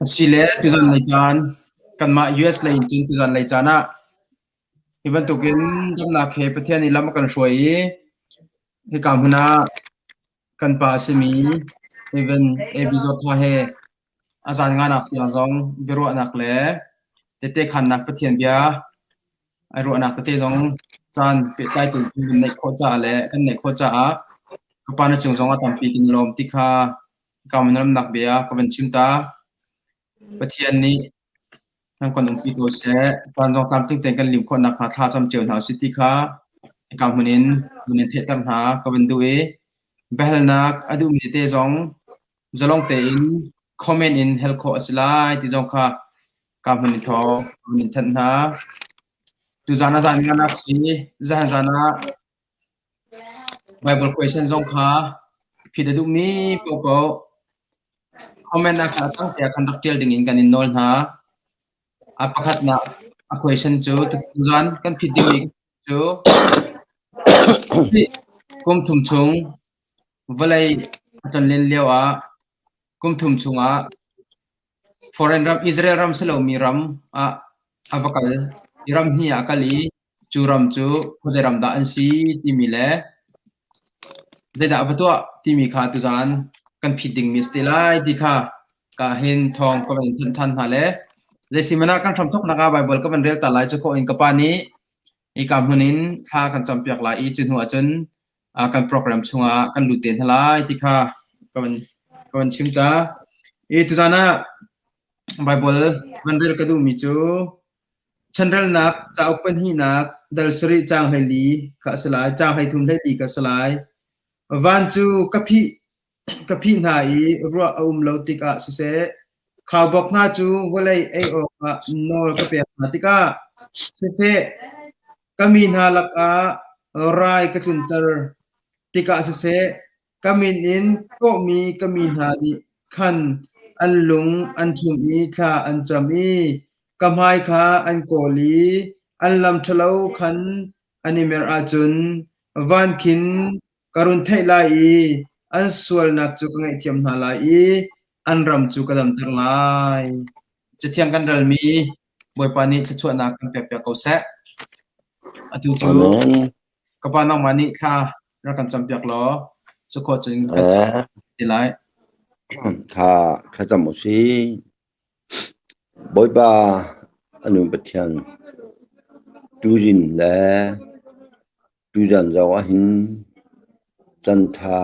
Asile tuzan lei caan kanmah US lei in cun tuzan lei caan ah hi bantukin damnak he Pathian nih lam a kan hruai i hika hmun ah kan pa a simi Evan AB Zawtha he a zan nganak tiang zong biaruahnak le tehte khannak Pathian bia ai ruahnak tete zong caan pehtlai tein kan neih khawh caah le kan neih khawh caah ka pa na cung zong a tampi kan i lawm ti kha ka ramnak bia ka van chim ta. Pathian nih kan kan umpi ko seh. Caan zong tlamtling tein kan lim khawh nakhnga thla cam cio hna usih ti kha hika hmun in vun in theihter hna ka van duh i biahalnak a duhmi tete zong zalong tein comment in hal khawh a si lai ti zong kha ka hmun in thawng ka vun in thanh hna. Tuzaan a zan nganak si, zahan zan ah Bible question zong kha phit a duhmi paohpaoh comment ah khan a tang tiah khan rak ṭial dingin kan in nawl hna. A pakhatnak a question cu tuzaan kan phit dingmi cu kum thum chung vawlei a tlonlen lio ah kum thum chungah foreign ram Israel ram si lomi ram ah a va kal i ram hnih ah a kal i Cu ram cu khuazei ram dah an si timi le zeidah a va tuah timi kha tuzaan kan phit dingmi a si te lai ti kha ka hin thawng ka van thanh than hna le zeisihmanh ah kan hramthawknak ah Baibal ka van rel ta lai cu khawh in ka pa nih hika hmun in thla kan campiak lai i cu hnu ahcun kan program chungah kan lut te hna lai ti kha ka van ka van chim ta. I tuzaan ah Baibal van rel ka duhmi cu Chanrelnak cauk pahnihnak dal sarih caang 14 kha a si lai, caang 33 kha a si lai. Van cu ka phih ka phih hna i ruah a um lo tikah siseh, khaubawk hna cu vawlei ei awkah nawl ka pek hna tikah siseh, ka mi hna lakah rai ka tlunter tikah siseh, Ka min in kawhmi ka mi hna nih khan an lung an ṭhumh i thla an cam i ka hmai kha an kawl i an lam ṭhalo khan an i mer ahcun van khin ka run theih lai i an sualnak cu ka ngaihthiam hna lai i an ram cu ka damter lai. Cathiang kan relmi Bawipa nih thluachuahnak kan pekpiak ko seh. Atu cu Amen. ka pa nangmah nih thla rak kan campiak law cu khawh cun kan ti lai. Kha thlacam u sih. Bawipa a nu Pathian tuzin le tuzan zong ah hin cantha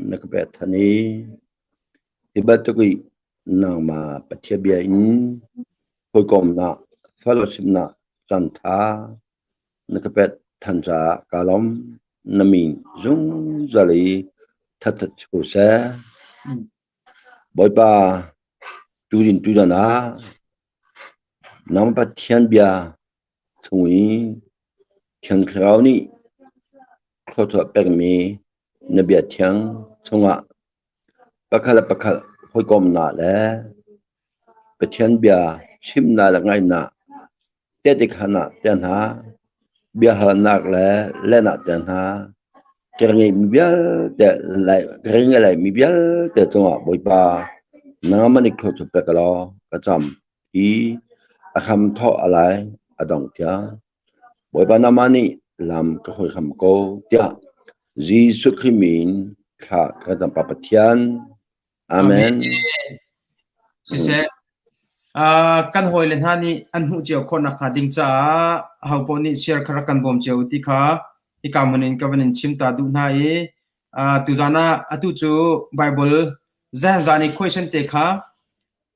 na ka pek than i hi bantuk i nangmah Pathian bia in hawikomnak fellowship-nak cantha Na ka pet than caah kaa lawm. Na min zungzal i thatthat si ko seh. Bawipa, turin tudan ah nang Pathian bia chung i Thiang Thlarau nih thluachuah pekmi na bia thiang chungah pakhat le pakhat hawikomnak le Pathian bia chimnak le ngaihnak Tehte khaan ah te hna, biahalnak le lehnak te hna, ka ngeihmi vialte ka ngeih vialte cungah Bawipa nangmah nih thluachuah pe ka law ka cam i a hram thawh a lai a dong tiang Bawipa nangmah nih lam ka hruai hram ko tiah Jesuh Khrih min thla ka cam Pa Pathian. Amen. Siseh, uh, kan hawile hna nih an hmuh cio khawh nakhnga ding caah ahopaoh nih share kha rak kan bawm cio ti kha hika hmun in ka van in chim ta duh hna i uh, tuzan ah atu cu Bible zanzan i question te kha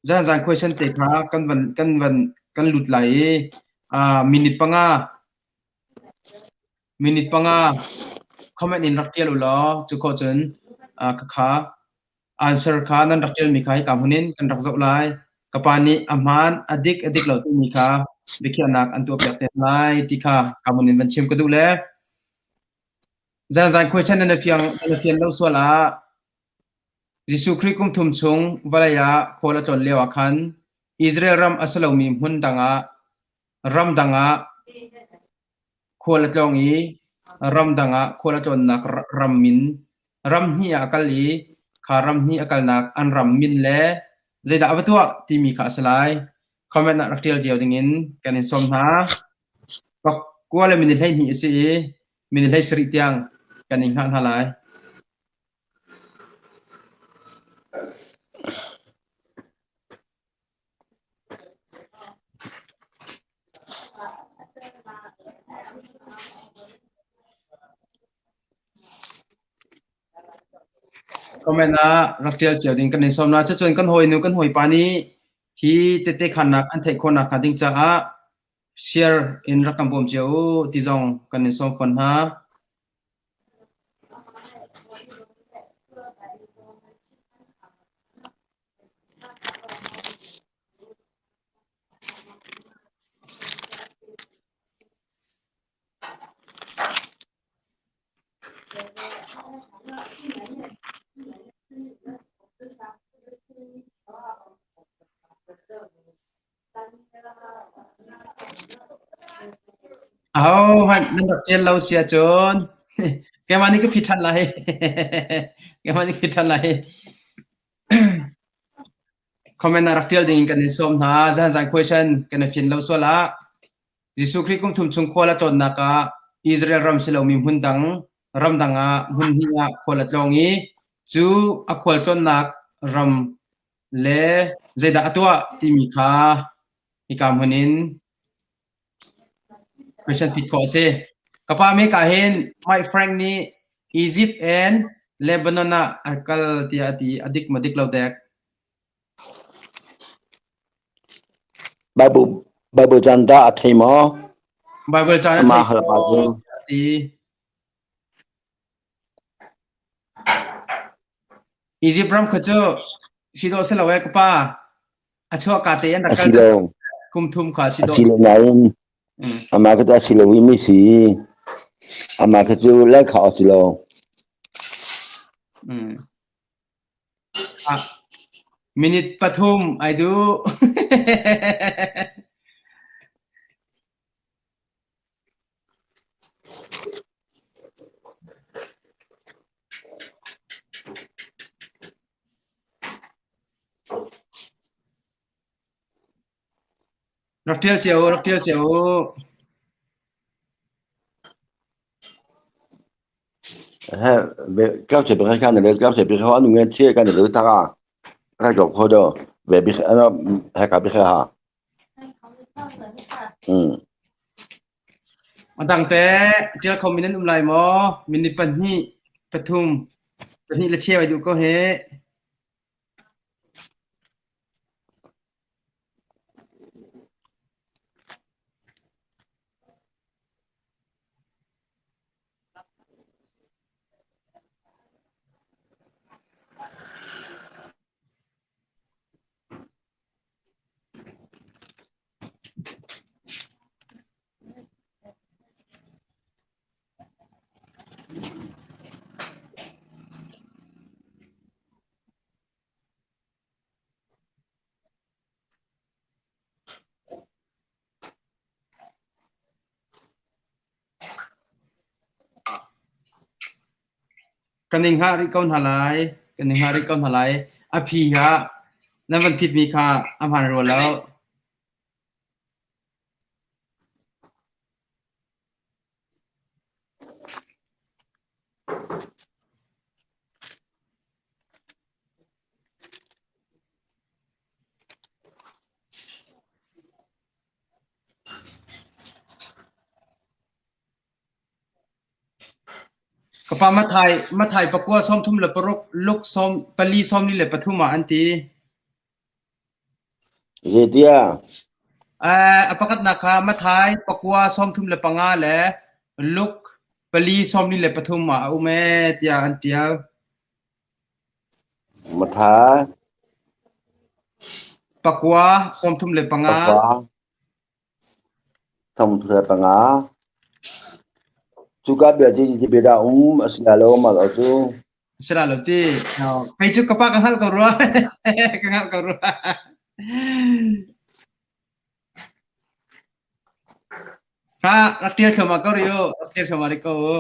zanzan question te kha kan van kan van kan lut lai i uh, minute panga Minute panga comment in rak ṭial u law cu khawh cun khakha answer kha nan rak ṭialmi kha hika hmun in kan rak zoh lai. Ka pa nih a hmaan, a dik, a dik lo timi kha biakhiahnak an tuahpiak te lai ti kha ka hmun in van chim ka duh le zanzan question nan fiang nan fian lo sual ah Jesuh Khrih kum thum chung vawlei ah khual a tlawn lio ah khan Israel ram a si lomi hmun dang ah ram dang ah Khual a tlawng i ramdang ah khual a tlawnnak ram min ram hnih ah a kal i kha ram hnih a kalnak an ram min le Zeidah a va tuah timi kha a si lai. Comment ah rak ṭial cio dingin kan in sawm hna. Pakua le minute 12 a si i minute 17 tiang kan in hngah hna lai. Comment ah rak ṭial cio ding kan in sawm hna. Cucun kan hawinu kan hawipa nih hi tette khannak an theih khawhnak hnga ding caah share in rak kan bawm cio u ti zong kan in sawm fawn hna. Ahohmanh nan rak ṭial lo si ahcun keimah nih ka phit ṭhan lai. Keimah nih ka phit ṭhan lai. Comment ah rak ṭial ding in kan in sawm hna. Zanzan question kan i fian lo sual ah Jesuh Khrih kum thum chung khual a tlawnnak ah Israel ram si lomi hmun dang ramdang ah hmun hnih ah khual a tlawng i cu a khual tlawnnak ram le zeidah a tuah timi kha hika hmun in question phit khawh a si. Ka pa meka hin Mike Frank nih Egypt and Lebanon ah a kal tiah a ti. A dik ma dik lo dek? Bible Bible caan dah a thei maw? Bible caan a Amah thei hal pa maw cu. a ti. Egypt ram kha cu si dawh si lo ee ka pa. A chuah ka te an rak A kal si lo. kum thum kha si A dawh. si lo nain amah kha cu a si lo i mi si. Amah kha cu lai kha a si lo. Ah, minute 3 ai duh. Rak ṭial cio u, rak ṭial cio u. A dang te ṭial kho mi nan um lai maw? Minute 2, 3, 2 le cheu ai duh ko hih. Kan in hngah rih ko hna lai. Kan in hngah rih ko hna lai. A phi kha nan van phitmi kha a hmaan rua lo. Ka pa Mathai, Mathai pakua 36, Luke sawm pali 43 ah an ti. Zeitiah? A pakhatnak kha Mathai pakua 35 le Luke pali 43 ah a um ee tiah an ṭial. Mathai Pakua 35. Pakua 35. Cuka bia cu bia dah um a si lai lo mah lo cu. Si la lo ti. Kei cu ka pa ka hngalh ko rua. Ka hngalh ko rua. Kha rak tial thluahmah ko rih u. Rak tial thluahmah rih ko u.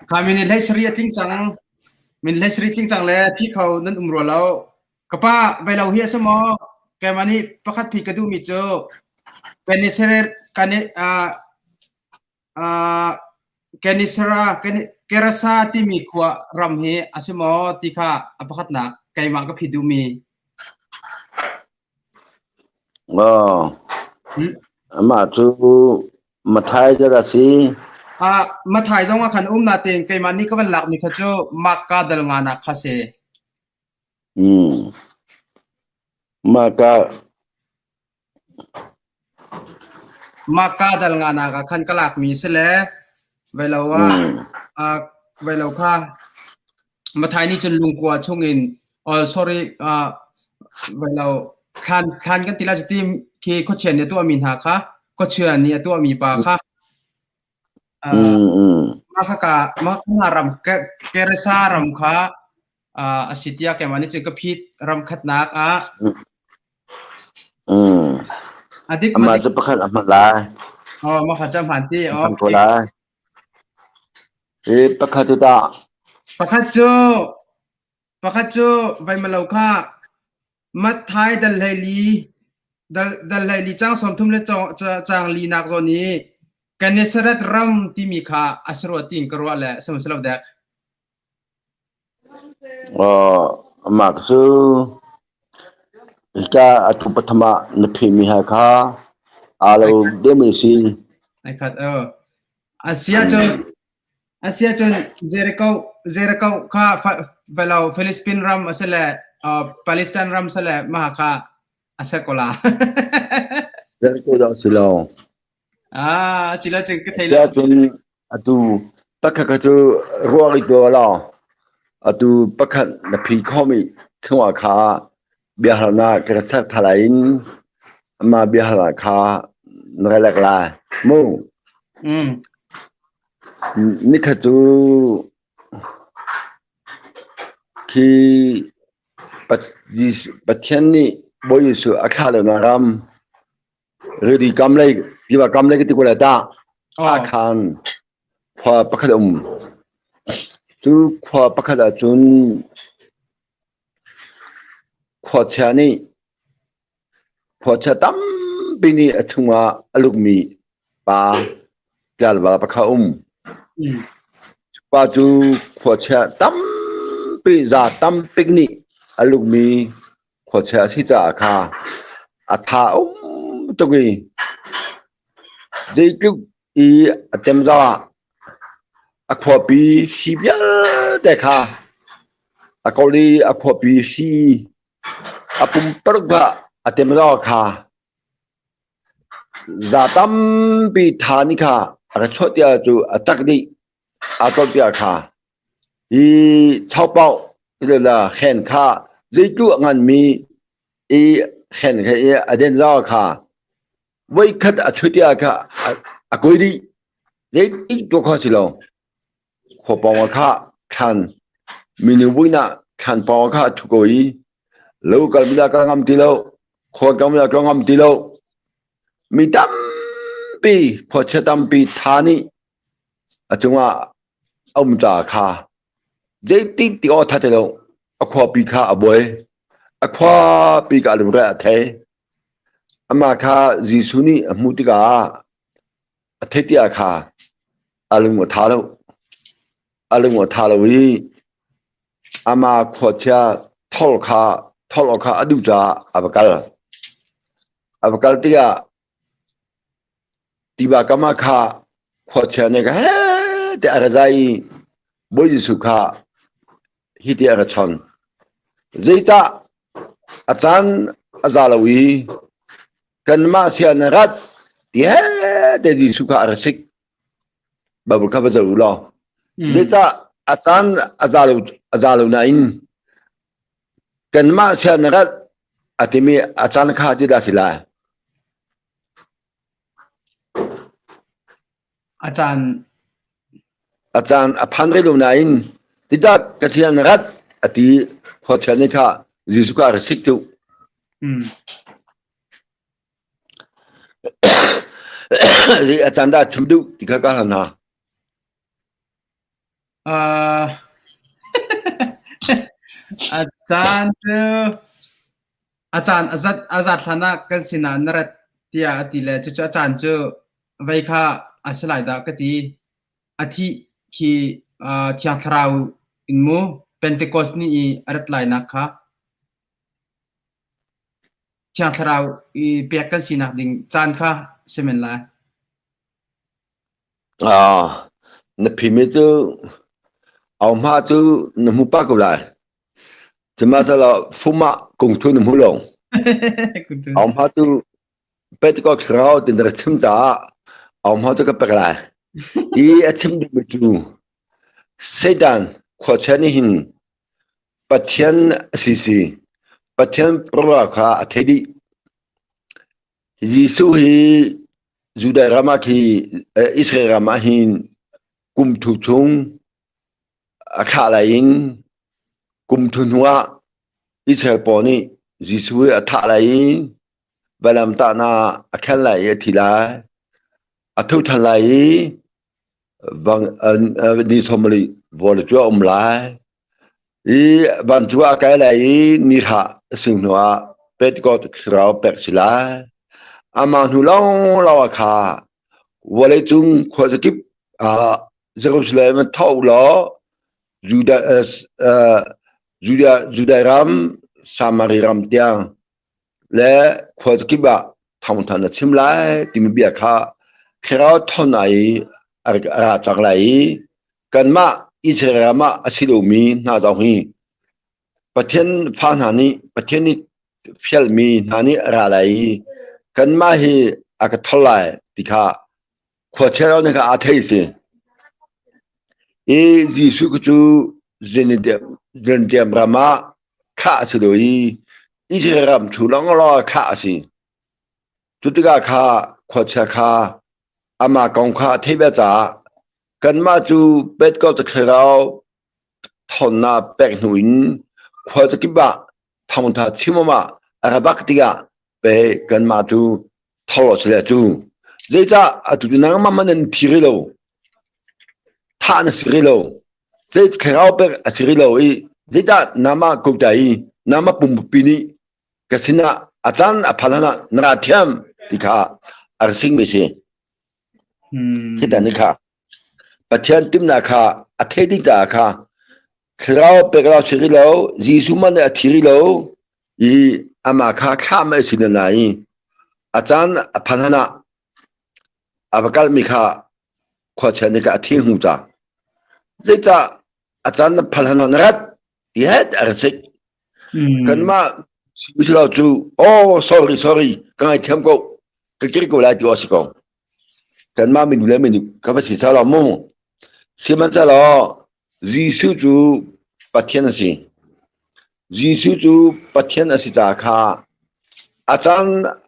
Kha minute hlei sarih a tling cang. Minute hlei sarih tling cang le phi kho nan um rua lo. Ka pa vei lo hi a si maw? Keimah nih pakhat phi ka duhmi cu Keniseret kane uh, uh, Kenisara Kerasa timi khua ram hi a si maw ti kha a pakhatnak keimah ka phi duhmi. Oh. Amah cu Mathai zat a si. Ah, Mathai zong ah khan um natein keimah nih ka van lakmi kha cu Makka dal nganak kha si. Hmm. Maka Makka dal nganak ah khan ka lakmi si le velo ah ah velo kha Mathai nih cun lungkua chungin oh sorry ah velo thlan thlan kan ti lai cuti khi khuachia nih a tuahmi hna kha khuachia nih a tuahmi pa kha mah khaka mah kha ram Keresa ram kha a si tiah keimah nih cun ka phit ram khatnak ah a dik Amah cu pakhat a hman lai. Oh, mah kha cu a hman ti. Hman ko lai. E pakhat cu tah? Pakhat cu pakhat cu vaimalo kha Matthai dal hleili dal dal hleili cang 30 le cang li nak zawn i Gennesaret ram timi kha a si rua tiin ka ruah le sihmanhsehlaw dek. Amah cu hika atu pathum ah na phehmi ha kha aa lo deuhmi a si. Ai khat aw. A si ahcun a si ahcun Jericho Jericho kha velo Philippine ram a si le Palestine ram si le mah kha a si ko la. Jericho dah si lo. Ah, si lo cun ka thei lo. Cun Atu pakhat kha cu ruak i tuah law atu pakhat na phi khawhmi chungah kha biahalnak ka rak ser tha lai in amah biahalnak kha na ka lek lai mu. Mm. Nikhat cu khi Pathian nih Bawi Jesuh a thlah lonak ram Rili kam lei tiva kam lei ka ti ko lai tah. Ah khan khua pakhat a um. Cu khua pakhat ahcun khuachia nih khuachia tampi nih a chungah a lukmi pa tlangval pakhat a um. Pa cu khuachia tampi za tampik nih a lukmi Khuachia a si caah kha a tha um tuk i zeitluk i a tem zongah a khuapi hri vialte kha a kol i a khuapi hri a pumparuk kha a tem zongah kha za tampi tha nih kha a ka chuah tiah cu a tak dih aa tlolh tiah kha Hi chaupaoh khen kha zeitluk a nganmi i khen kha i a den zau kha voikhat a thut ah kha a kuai dih. Zeitik tuah kho si lo. Khua pawng ah kha thlan minung buinak thlan pawng ah kha a thu ko i lo kal mi kal ngam ti lo, khua kal mi kal ngam ti lo. Mi tampi khuachia tampi tha nih a cungah a um caah kha zeitik ti awk tha ti lo a khuapi kha a buai a khuapi ka lungre a thei amah kha Jesuh nih a hmuh tikah a theih tiah kha a lung a tha lo a lung a tha lo i amah khuachia thol kha thol awk kha a duh caah a va kal a va kal tikah Tiva kam ah kha khuachia nih heh tiah a ra zai i Bawi Jesuh kha hiti a ra chon. Zeicah a caan a za lo i kanmah sia na rat ti heh te Jesuh kha a ra sik. Bible kha va zoh u law. Zeicah a caan a za lo a za lo nain kanmah sia na rat a timi a caan kha ti dah si lai. A caan A caan a phan rih lo nain titak ka thian rat a ti khuachia nih kha Jesuh kha a ra sik tu. Zei a caan dah a chim duh ti kha ka hal hna. Uh, a caan cu a caan a zat a zat hlan ah kan sinah na rat tiah a ti le cucu a caan cu vei kha a si lai dah ka ti. A thih khi uh, Thiang Thlarau in mu Pentecost ni i a rat lainak kha Thiang Thlarau i pek kan sinak ding caan kha si men lai. Ah, na phimi cu au-hma cu na hmu pah ko lai. Sihmanhsehlaw fum ah kungthu na hmu lo. Au-hma cu Pentecost thlarau ti na ka chim caah au-hma cu ka pek lai. Hi a chim duhmi cu Satan khuachia nih hin Pathian a si si, Pathian program kha a thei dih. Jesuh hi Judah ram ah khi Israel ram ah hin kum thu chung a thlah lai in kum thu hnu ah Israel pawl nih Jesuh hi a thah lai i vailamtahnak a khen lai i a thi lai. A tho ṭhan lai i ni sawmli vawlei cu a um lai. I vancung ah a kai lai i ni hlah sing hnuah Pentecost thlarau pek si lai. Amah hnu lawnglawng ah kha vawleicung khuazakip ah Jerusalem ah tho law Judah, Judah, Judah ram, Samari ram tiang le khuazakip ah thawngtha na chim lai timi bia kha thlarau thawn ai a ra cang lai i kanmah Israel ram ah a si lomi hna zong hi Pathian fa hna nih Pathian nih fialmi hna nih a ra lai i kanmah hi a ka thol lai ti kha khuachia nih kha aa thei si. I Jesuh cu Jerusalem ram ah thlah a si lo i Israel ram chung lawnglawng ah thlah a si. Cu tikah kha khuachia kha amah kong kha a theih ve caah kanmah cu Pentecost thlarau thawnnak pek hnu in khuazakip ah thawngtha chim ah a ra bak tikah pe kanmah cu tholo si le cu zeicah atu cu nangmah man nan thi rih lo thah na si rih lo zei thlarau pek a si rih lo i zeicah nama ko ta i nama pumpi nih ka sinah a caan a phan ah na ra thiam ti kha a rak sing mi si Satan nih kha Pathian timnak kha a thei ding caah kha thlarau pek lo si rih lo Jesuh man a thi rih lo i amah kha thlah mei si na i a caan a phan han ah a va kalmi kha khuachia nih kha a thi hnu ca zeicah a caan na phan han ah na rat ti het a ra sik kanmah silo cu oh sorry sorry ka ngaithiam ko ka kir ko lai ti a si ko kanmah minu le minu ka va si lo mu sihmanhsehlaw Jesuh cu Pathian a si Jesuh cu Pathian a si ta kha a caan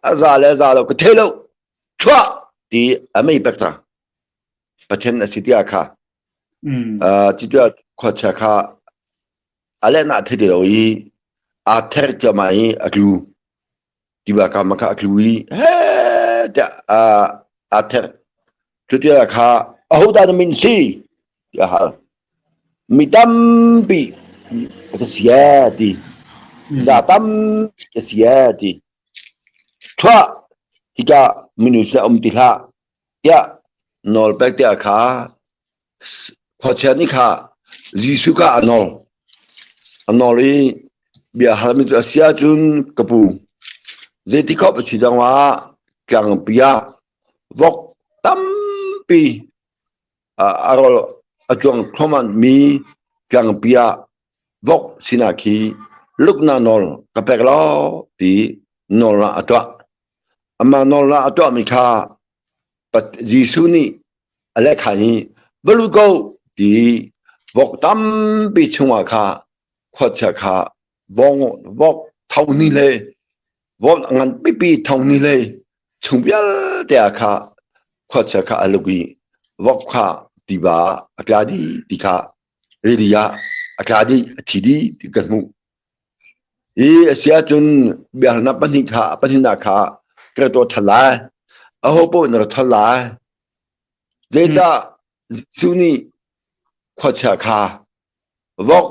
a za le za lo ka thei lo chuah ti a mei pek ta Pathian a si tiah kha tiah khuachia kha a lehnak thei ti lo i aa ther ciammam i a tlu tiva kam kha a tlu i heh tiah aa ther cu tiah kha ahodah na min si tiah a hal mi tampi ka si ee ti za tampi ka si ee ti thuah hika minung sin um ti hlah tiah nawl pek tiah kha Khuachia nih kha Jesuh kha a nawl. A nawl i bia halmi cu a si ahcun ka pu, zeiti khop a si zongah tlangpi ah vok tampi a rawl a cuang thluahmahmi tlangpi ah vok sinah khi luknak nawl ka pek law ti nawlnak a tuah. Amah nawlnak a tuahmi kha Jesuh nih a lehkha hi va lut ko ti vok tampi chungah kha khuachia kha vong vok tho ni le vok ngan pipi tho ni le chung vialte ah kha khuachia kha a luk i vok kha tiva a tla dih ti kha rili ah a tla dih a thi dih ti kan hmuh. Hi a si ahcun biahalnak pahnih kha pahnihnak kha ka ra tuah ṭhan lai. Aho paoh na ra ṭhan lai. Zeicah Jesuh nih khuachia kha vok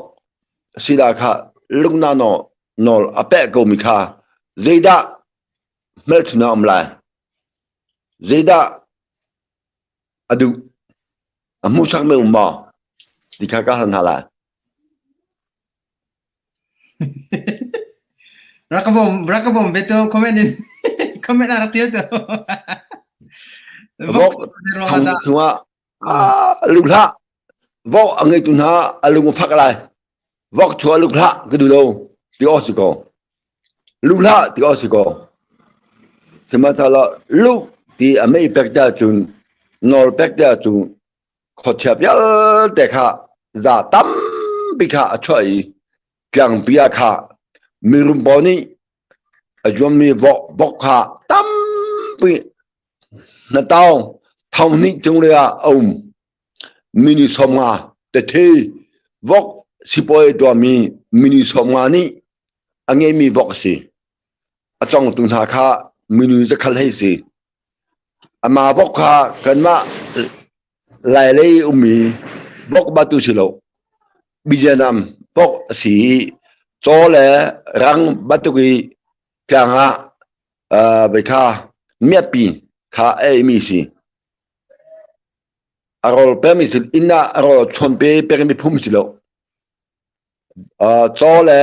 sila kha lungna nawl a peh komi kha zeidah hmelchun a um lai? Zeidah a duh? A hmuhsakmi um maw? Ti kha ka hal hna lai. Rak ka bawm, rak ka bawm ve tu comment in comment ah rak tial tu. Vok thong chungah lung hlah. Vok a ngeitu hna a lung a fak lai. Vok chu a lung hlah ka duh lo ti aw si ko. Lung hlah ti aw si ko. Sihmanhsehlaw lu ti a mei pek te ahcun nawl pek te ahcun khuachia vialte kha za tampi kha a chuah i tlangpi ah kha mirum pawl nih a zuammi vok kha tampi hnatau thonghnih cunglei ah a um. Mini 50 tete vok sipawi tuahmi mini 50 nih a ngeimi vok a si. A congtu hna kha minu zakhal hei si. Amah vok kha kanmah Lailei ummi vok batu si lo. Bijanam vok a si i caw le rang bantuk i tlang ah kha miapi kha a eimi si. A rawl pekmi si inn ah a rawl chuan pe pekmi phum si lo. Caw le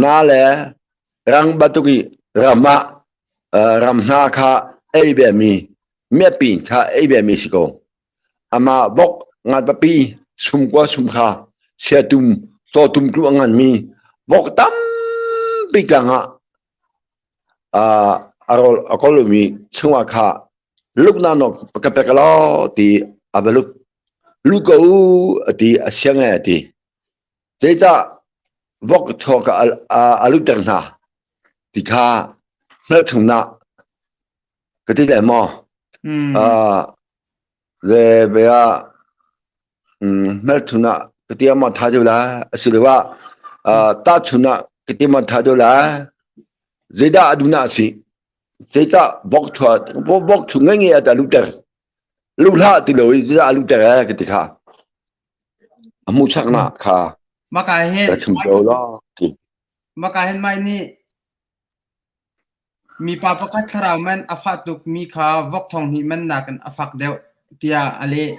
nga le rang bantuk i ram ah ram hna kha ei vemi miapi kha ei vemi si ko. Amah vok ngatpapi sumkua sum kha siatum cawtum tlu a nganmi vok tampi tlang ah a rawl a kawlmi chungah kha lukna nok ka pek law ti a va luk. Lu ko a ti a siang e a ti. Zeicah vok thaw ka a lutter hna ti kha hngalhthumnak ka ti le maw? Le bia hngalhthumnak ka ti maw tha deuh la asiloah tahchunnak ka ti maw tha deuh la zeidah a duhnak a si? Zeicah vok thua vok thu ngai ngai a lutter lu hlah ti lo i zeicah a lutter eh ka ti kha a hmuhsaknak kha Maka hin ka chim ko la ti. Maka hin mai nih mipa pakhat thlarau man a fah tuk mi kha vok thong hnih man nakin a fak deuh tiah a leh.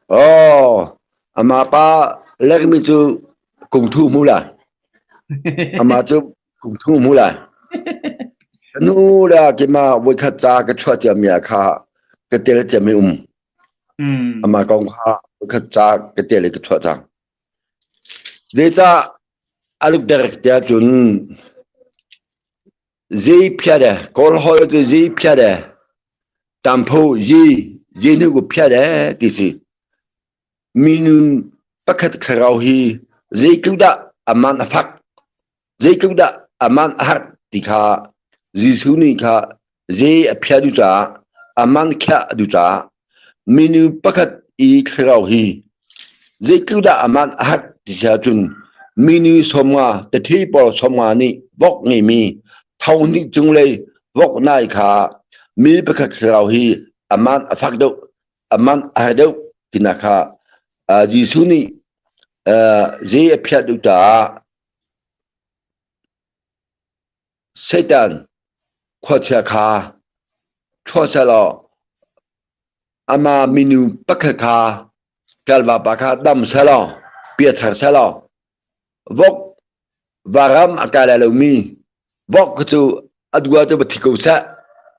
Oh, amah pa lekmi cu kungthu hmu la. Amah cu kungthu hmu la. Ka nu le kima voikhat ca ka chuah ciami ah kha ka tel ciami um. Amah kong kha voikhat ca ka tel i ka chuah cang. Zeicah aluk derek tiah cun Zi phiat e, Kawl holh cu zi phiat e, tamphu zi, zi hnu ku phiat e ti si. Minun pakhat thlarau hi zeitluk dah a man a fak, zeitluk dah a man a har ti kha Jesuh nih kha zei a phiah duh caah, a man khiah a duh caah minu pakhat i thlarau hi zeitluk dah a man a hat ti si ahcun minu 50 tathe pawl 50 nih vok ngeimi tho hnih cunglei vok nai kha mi pakhat thlarau hi a man a fak deuh a man a har deuh tinak kha Jesuh nih zei a phiah duh caah Satan khuachia kha ṭhuah sehlaw amah minu pakhat kha ṭalvapa kha dam sehlaw piathar sehlaw vok varam a kai lai lomi vok cu a dua cu va thi ko seh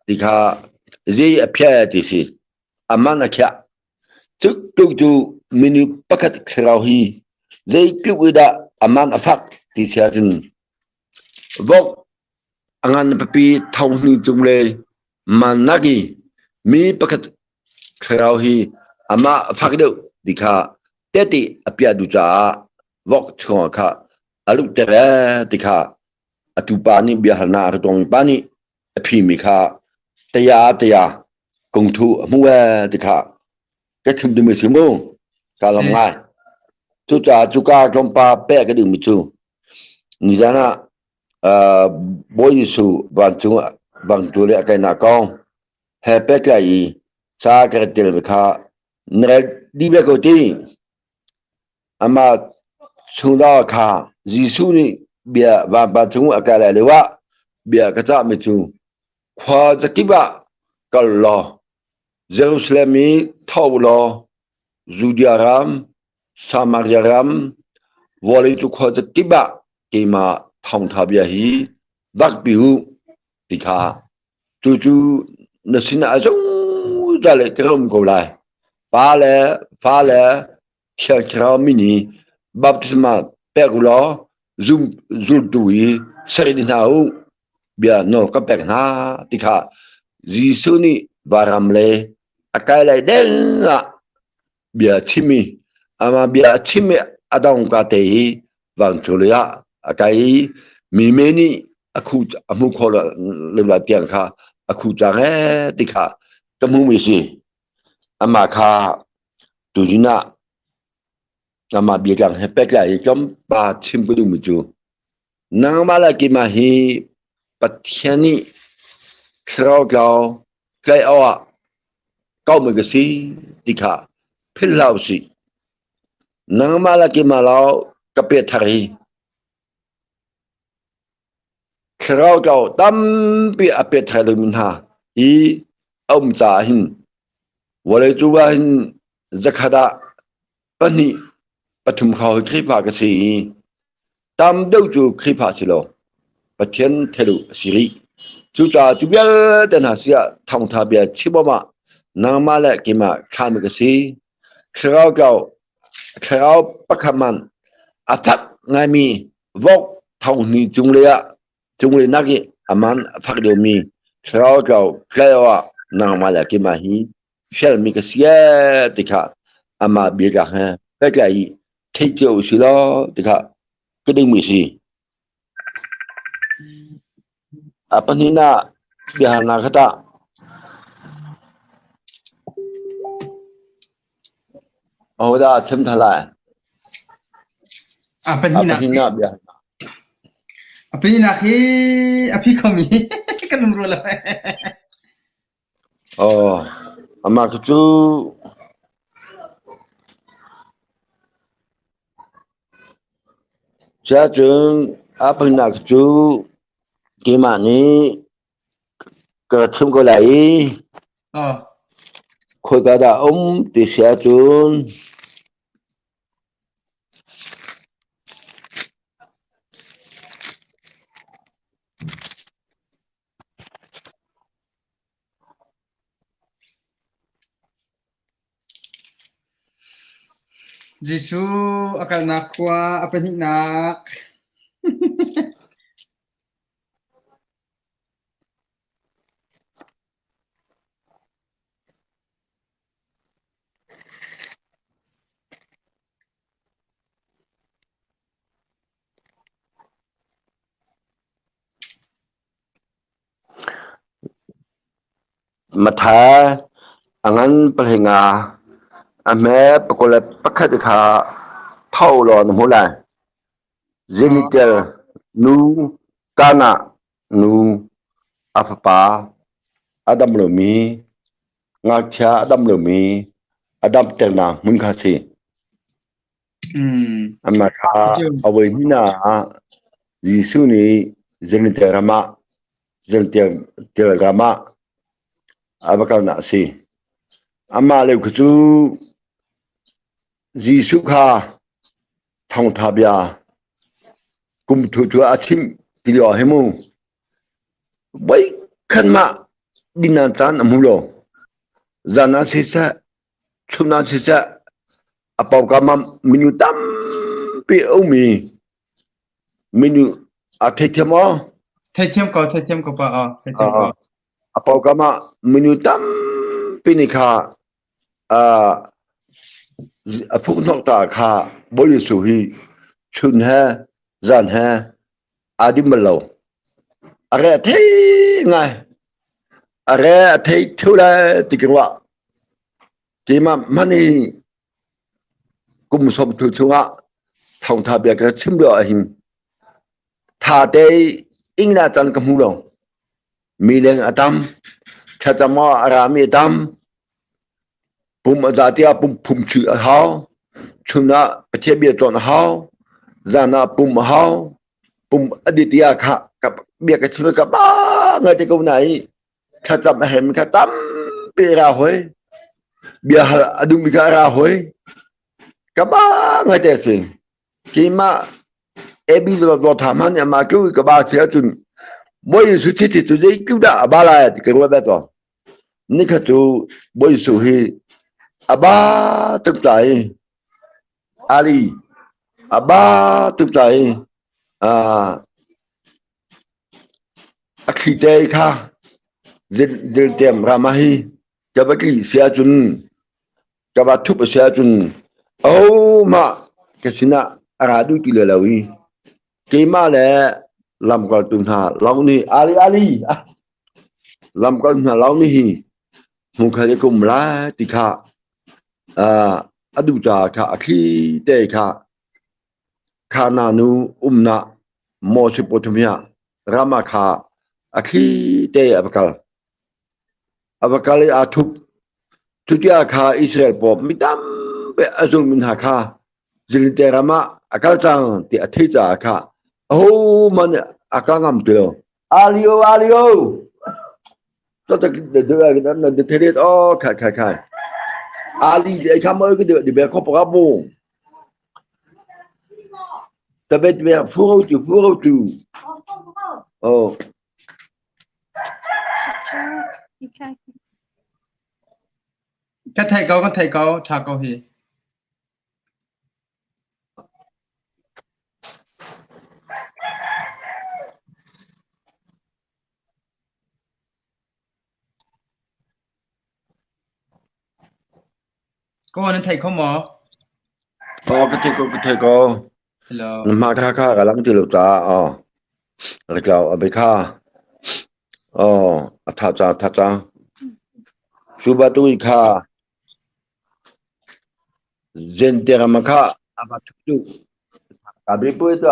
ti kha zei a phiah ti si a man a khiah cu tluk cu minu pakhat thlarau hi zeitluk i dah a man a fak ti si ahcun Vok a ngan pipi tho hni cung le mannak i mi pakhat thlarau hi amah a fak deuh ti kha tehte a piah duh caah vok chungah kha a luhter ee ti kha atu pa nih biahalnak a rak tuahmi pa nih a phimi kha taya taya kungthu a hmu ee ti kha ka chim dingmi si mu ka lam ngai cucaah cuka tlawmpa pek ka duhmi cu Nizan ah Bawi Jesuh vancung vangtu le a kainak kong he pehtlai i ca ka rak ṭialmi kha na rel. Di ve ko ti. Amah chungdar kha Jesuh nih bia vanpa cung a kai lai lio ah bia ka cahmi cu khua zakip ah kal law Jerusalem i tho law Judea ram, Samaria ram, vawlei cu khua zakip ah keimah thawngṭha bia hi vakpi u ti kha Cucu na sinah a zungzal in ka um ko lai. Pa le fa le Thiang Thlarau min i baptisma pek u law zum zultu i ser in hna u. Bia nawl ka pek hna ti kha Jesuh nih varam le a kai lai deng ah bia a chim i amah bia a chim i a dongka te hi vancung lei ah a kai i mi me nih a khu a hmu kho lo lo tiang kha a khu cang ee ti kha ka hmuhmi si. Amah kha tuzun ah amah biatlang he pehtlai i tlawmpal chim ka duhmi cu nangmah le keimah hi Pathian nih thlarau tlau tlaih awk ah kauhmi ka si ti kha philh hlah usih. Nangmah le keimah law ka pe thar hi thlarau tlau tampi a pe thar lomi hna hi a um caah hin vawlei cung ah hin zakhat ah pahnih pathum kha Khrihfa ka si i tam deuh cu Khrihfa si lo Pathian thelu a si rih. Cucaah cu vialte hna si ah thawngtha bia chim awk ah nangmah le keimah thlahmi ka si. Thlarau tlau thlarau pakhat man a fak ngaimi vok thonghni cunglei ah cunglei nak i a man a fak deuhmi thlarau tlau tlaih awk ah nangmah le keimah hi fialmi ka si ee ti kha amah biatlak he pehtlai i theih cio u si law ti kha ka dingmi si. A pahnihnak biahalnak kha tah ahodah a chim tha lai? A A pahnihnak pahnihnak biahalnak. A pahnihnak hi a phi khomi ka lungrual lo. Aw, amah khi cu Cuahcun aa phunak cu keimah nih ka rak chim ko lai i khawika dah a um ti si ahcun Jesuh a kalnak khua a pahnihnak. Matha a ngan pahleinga a hme pakul le pakhat kha tho law na hmuh lai. Zenitel nu Kanah nu a fapa a dam lomi ngakchia a dam lomi a damternak hmun kha a si. Amah kha a voi hnihnak ah Jesuh nih Zenitel ram ah Zenitel ram ah a va kalnak a si. Amah lio khi cu Jesuh kha thawngṭha bia kum thu cu a chimh ti lio hi mu. Voikhat mah dinnak caan a hmu lo. Zan ah siseh, chun ah siseh a pawngkam ah minung tampi a um i minung a theithiam maw? Theithiam ko, theithiam ko pa, aw, theithiam ko. A pawngkam ah minung tampi nih kha a fukhnawk ta kha Bawi Jesuh hi chun he zan he aa dim bal lo. A re a thei ngai. A re a thei theu lai ti ka ruah. Keimah hmanh hi kum 30 chungah thawngtha bia ka chim lio ahhin tha te ingna can ka hmu lo. Mi leng a tam, thlacam ah a rami a tam. Pum a za tiah pum phum chuih a hau. Chun ah Pathian bia cawn a hau. Zan ah pum a hau. Pum a dit tiah kha ka bia ka chim ka ba ngai te ko na i thlacam a hem kha tampi ra hoi. Bia hal a duhmi kha ra hoi. Ka ba ngai te si. Keimah AB lo tha man ya ma tu ka ba si ahcun Bawi Jesuh thi thi cu zei tu dah a ba lai ti ka ruat ve ko. Nikhat cu Bawi Jesuh hi a ba tuk ta i Ali a ba tuk ta i a thli te kha ziltiam rama hi ka va tli si ahcun ka va thup a si ahcun ahohmah ka sinah a ra duh ti lo i keimah le lamkaltu hna lawng nih Ali Ali lamkaltu hna lawng nih hi hmunkhat i ka um lai ti kha a duh caah kha a thli te kha Khana nu umnak Mesopotamia ram ah kha a thli te a va kal. A va kal i aa thup. Cuti ah kha Israel pawl mi tampi a zulmi hna kha Zilite ram ah a kal cang ti a theih caah kha ahohmanh nih a kal ngam ti lo. Alio, alio! Oh, khai khai khai. Ali di kha mo ke di be ko pa bu. Tabet be fu tu fu tu. Oh. Ka thei ko, ka thei ko, ṭha ko hi. Kaw nan thei kho maw? Aw ka thei ko ka thei ko. Hello. Na kha kha ka lang ti lo ta aw. Ka tlau a be kha. Aw a tha cha tha cha. Cu ba tu kha Zente ram kha a va tu. Ka bi pui to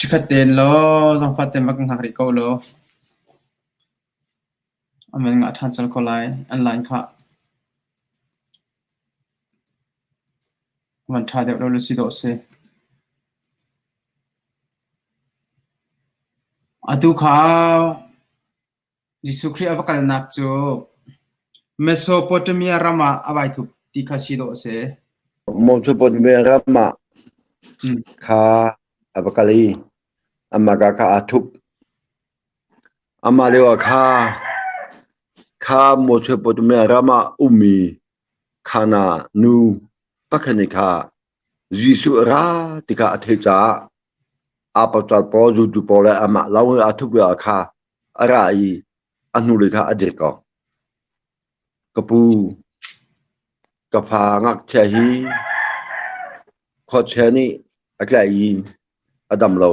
Chikkhat tein law zaangfah tein va ka hngak rih ko law. A men ngah ṭhan colh ko lai. An line kha van ṭha deuh lo le si dawh si. Atu kha Jesuh Khrih a va kalnak cu Mesopotamia ram ah a vai thup ti kha si dawh a si. Mesopotamia ram ah kha a va kal i amah ka kha aa thup. Amah lio ah kha kha Mesopotamia ram ah ummi Khana nu pakhat nih kha Jesuh a ra ti kha a theih caah aa pacal pawl zultu pawl le amah lawng i aa thup lio ah kha a ra i a hnulei kha a dir ko. Ka pu, ka fa ngakchia hi khuachia nih a tlaih i a dam lo.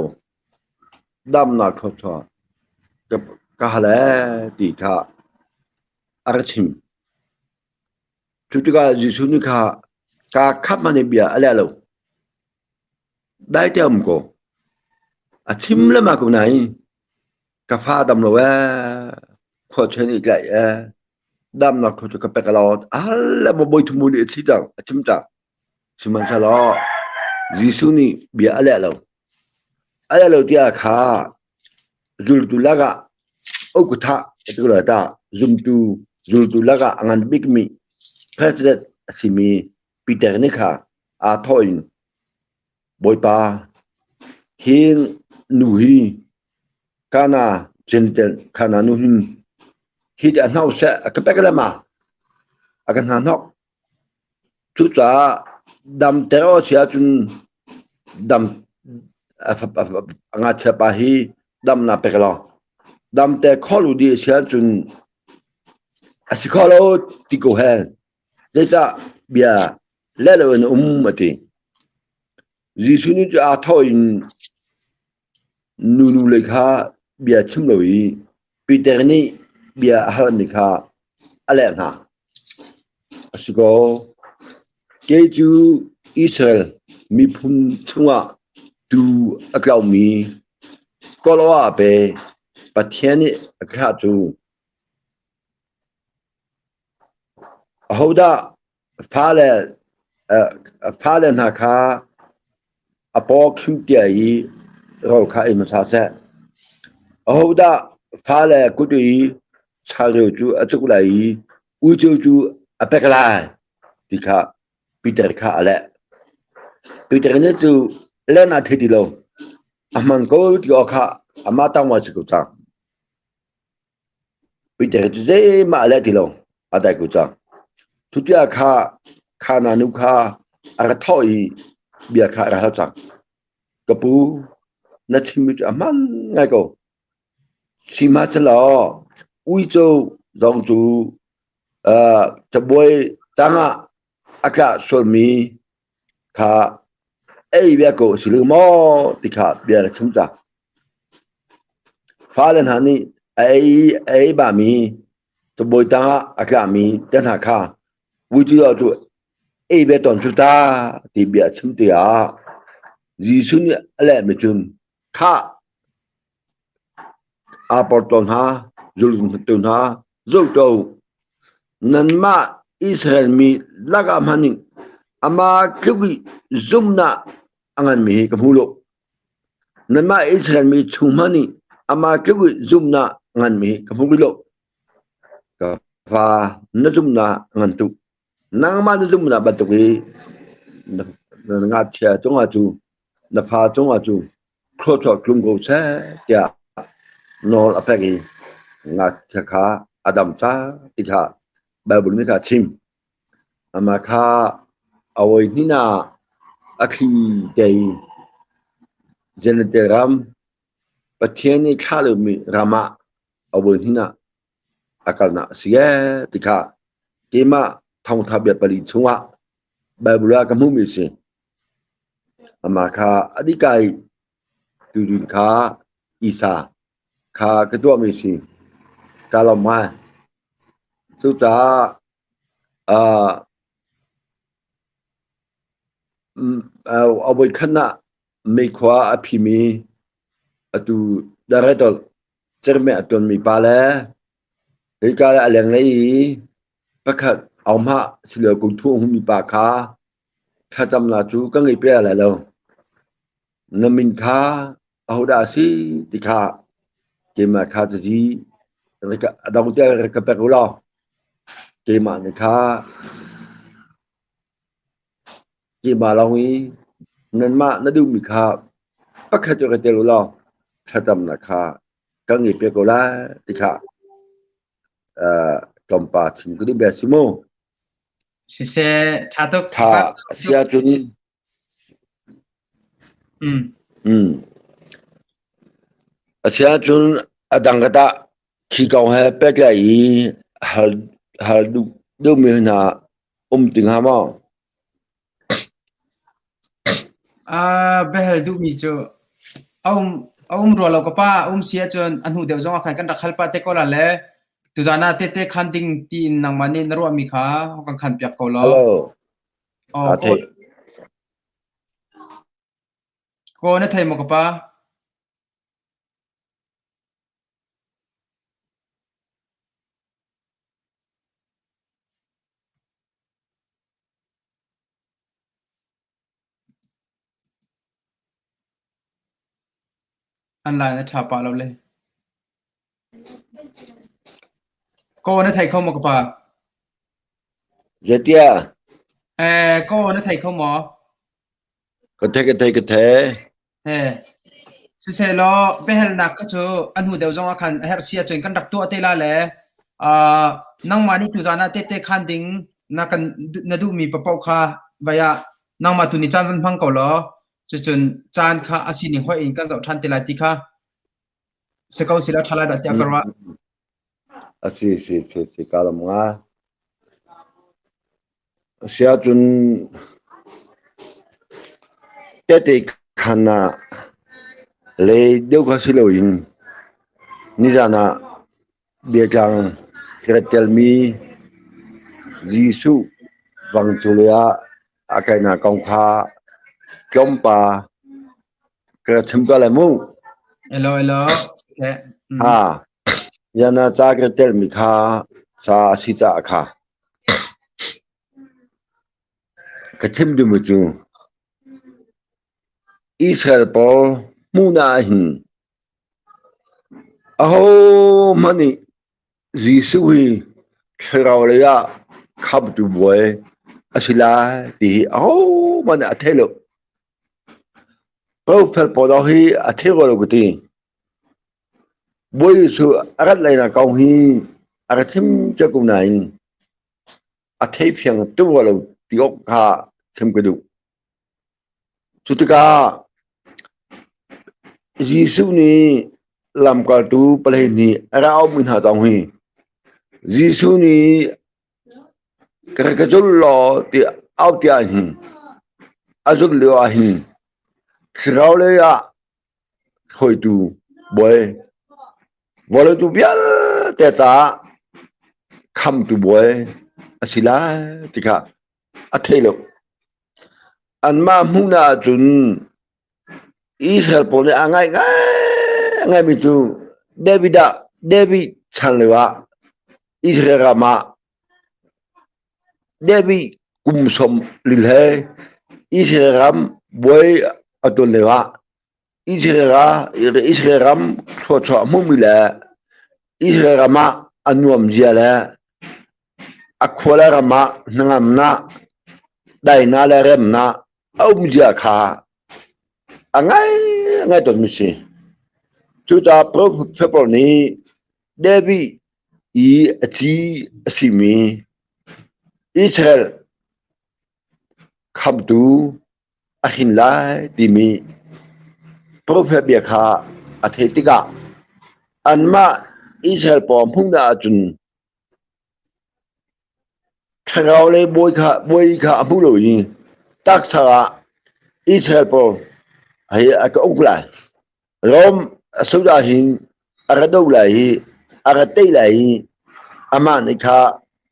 Damnak thawchuah ka hal ee ti kha a ra chim. Cu tikah Jesuh nih kha kaa khat hmanh in bia a leh lo. Dai te um ko. A chim lengmang ko nain ka fa dam lo ee, khuachia nih tlaih ee, Damnak thu cu ka pek lo. Al le maw bawi thumu nih a thi cang, a chim cang. Sihmanhsehlaw Jesuh nih bia a leh lo. A leh lo tiah kha zultu lakah ukutha a ti lo ta zumtu zultu lakah a ngan bikmi president a simi Peter nih kha aa thawh in Bawipa, hi nu hi Kana Gentile Kana nu hin hi ti a hno seh a ka pek le ma a ka hna hnok Cucaah damter awk a si ahcun dam a ngakchia pa hi damnak pek law damter khawh lu dih a si ahcun a si kho lo ti ko he. Zeicah bia leh loin a um a ti. Jesuh nih cu aa thawh in nunu lei kha bia chim lo i Peter nih bia a halmi kha a leh hna. A si ko, kei cu Israel miphun chungah tuu a tlaumi kawlawh ah pe Pathian nih a ka thlah cu. Ahodah fale fale hna kha a paw khim tia i rawl kha ei hmasa seh. Ahodah fale kut i changreu cu a cuk lai i uico cu a pek lai ti kha Peter kha a leh. Peter nih cu len a thei ti lo. A hman ko ti awk kha amah tangwa si ko cang. Peter cu zeihmah a leh ti lo. A dai ko cang. Cuti-ah kha kha nu kha a ra thawh i bia kha a ra hal cang. Ka pu, na chimmi cu a hman ngai ko. Sihmanhsehlaw uico zong cu uh, cabuai tangah a tla sualmi kha ei bia ko a si lo maw ti kha bia ka chim cang. Fale hna nih a ei a ei bami cabuai tangah a tlami te hna kha uico cu ei ve tawn cu ta ti bia a chim tiah Jesuh nih a lehmi cun khah Aa porhlaw hna, zultu hna, zohto nanmah Israel mi lakah hmanh in amah tluk i zumhnak a nganmi hi ka hmu lo. Nanmah Israel mi chung hmanh in amah tluk i zumhnak a nganmi hi ka hmu rih lo. Ka fa, na zumhnak a ngan tuk. Nangmah na zumhnak bantuk hi na ngakchia cungah cu na fa cungah cu thluachuah tlung ko seh tiah nawl a pek i ngakchia kha a dam cang ti kha Baibal nih kha a chim. Amah kha a voihnih ah a thli te i Gentile ram Pathian nih thlah lomi ram ah a voihnih ah a kalnak a si ee ti kha keimah thawngtha bia pali chungah Baibal ah ka hmuhmi a si. Amah kha a dika i tuudun kha Isa kha ka tuahmi a si. Kaa lawm ngai. Cucaah uh, a voikhat ah meikhua a phimi atu director cermeh a tuanmi pa le hika le a lenglei i pakhat auhmah silo kum thu a hungmi pa kha Thlacamnak cu ka ngei piak lai lo. Na min kha ahodah a si ti kha keimah kha cazi a dong tiang rak ka pek u law keimah nih kha keimah lawng i nanmah na duhmi kha pakhat cu ka tel u law thlacamnak kha ka ngei piak ko lai ti kha tlawmpal chim ka duh bia si mu. Siseh, ṭha tuk. Tha a si ahcun Mm. mm. A si ahcun a dang ka tah khi kong he pehtlaih i hal hal duh duhmi hna um ti hnga maw? Uh, biahal duhmi cu a um a um rua lo ka pa a um si ahcun a hnu deuh zong ah khan kan rak hal pah te ko la le tuzaan ah tete khan ding tiin nangmah nih na ruahmi kha kan khan piak ko law. Hello. Oh, Aa ko, theih. ko na thei maw ka pa? An line a ṭha pah lo le. Kaw na thei kho maw ka pa? Zeitiah? Eh, kaw na thei kho maw? Ka thei ka thei ka thei. Eh, Siselaw biahalnak kha cu a hnu deuh zong ah khan a herh si ahcun kan rak tuah te la le uh, nangmah nih tuzaan ah tehte khaan ding na kan na duhmi paoh kha vai ah nangmah tu nih caan van hmang ko law cucun caan kha a sining hoih in kan zoh ṭhan te lai ti kha si ko sila ṭha lai dah tiah ka ruah. A si si si si ka lam nga. Siahcun tehte khaan ah lei deuh kha si loin nizaan ah biatlang ka telmi Jesuh vangcul ah a kainak kong kha tlawmpal ka chim tuah lai mu. Elo elo. Siseh. Ha, nizaan ah ca ka telmi kha ca a si caah kha. Ka chim duhmi cu Israel pawl hmuhnak ah hin ahohmanh nih Jesuh hi thlarau lei ah khamhtu bawi a si lai ti hi ahohmanh nih a thei lo. Profet pawl zong hi a thei rua lo ka ti. Bawi Jesuh a rat lainak kong hi a ka chim cia ko nain a thei fiang tuk rua lo ti awk kha chim ka duh. Cu tikah Jesuh nih lamkaltu 12 a rak auhmi hna zong hi Jesuh nih ka ka zul law ti au tiah hin a zulh lio ah hin thlarau lei ah hruaitu bawi vawleitu vialte caah khamtu bawi a si lai ti kha a thei lo. Anmah hmuhnak ahcun Israel pawl nih a ngaih ngaimi cu David ah David chan lio ah Israel ram ah David kum sawm lil he Israel ram bawi a tuan lio ah Israel ram thluachuah hmumi le Israel ram ah a nuam zia le a khua le ram ah hnangamnak, daihnak le remnak a um zia kha a ngaingai tawnmi si. Cucaah Profet pawl nih David i a ci a simi Israel khamtu a hrin lai timi profet bia kha a theih tikah anmah Israel pawl hmuhnak ahcun thlarau le bawi kha bawi kha a hmu lo i taksa ah Israel pawl hei a ka uk lai. Rom a sodah hin a ra do lai i a ra tei lai i amah nih kha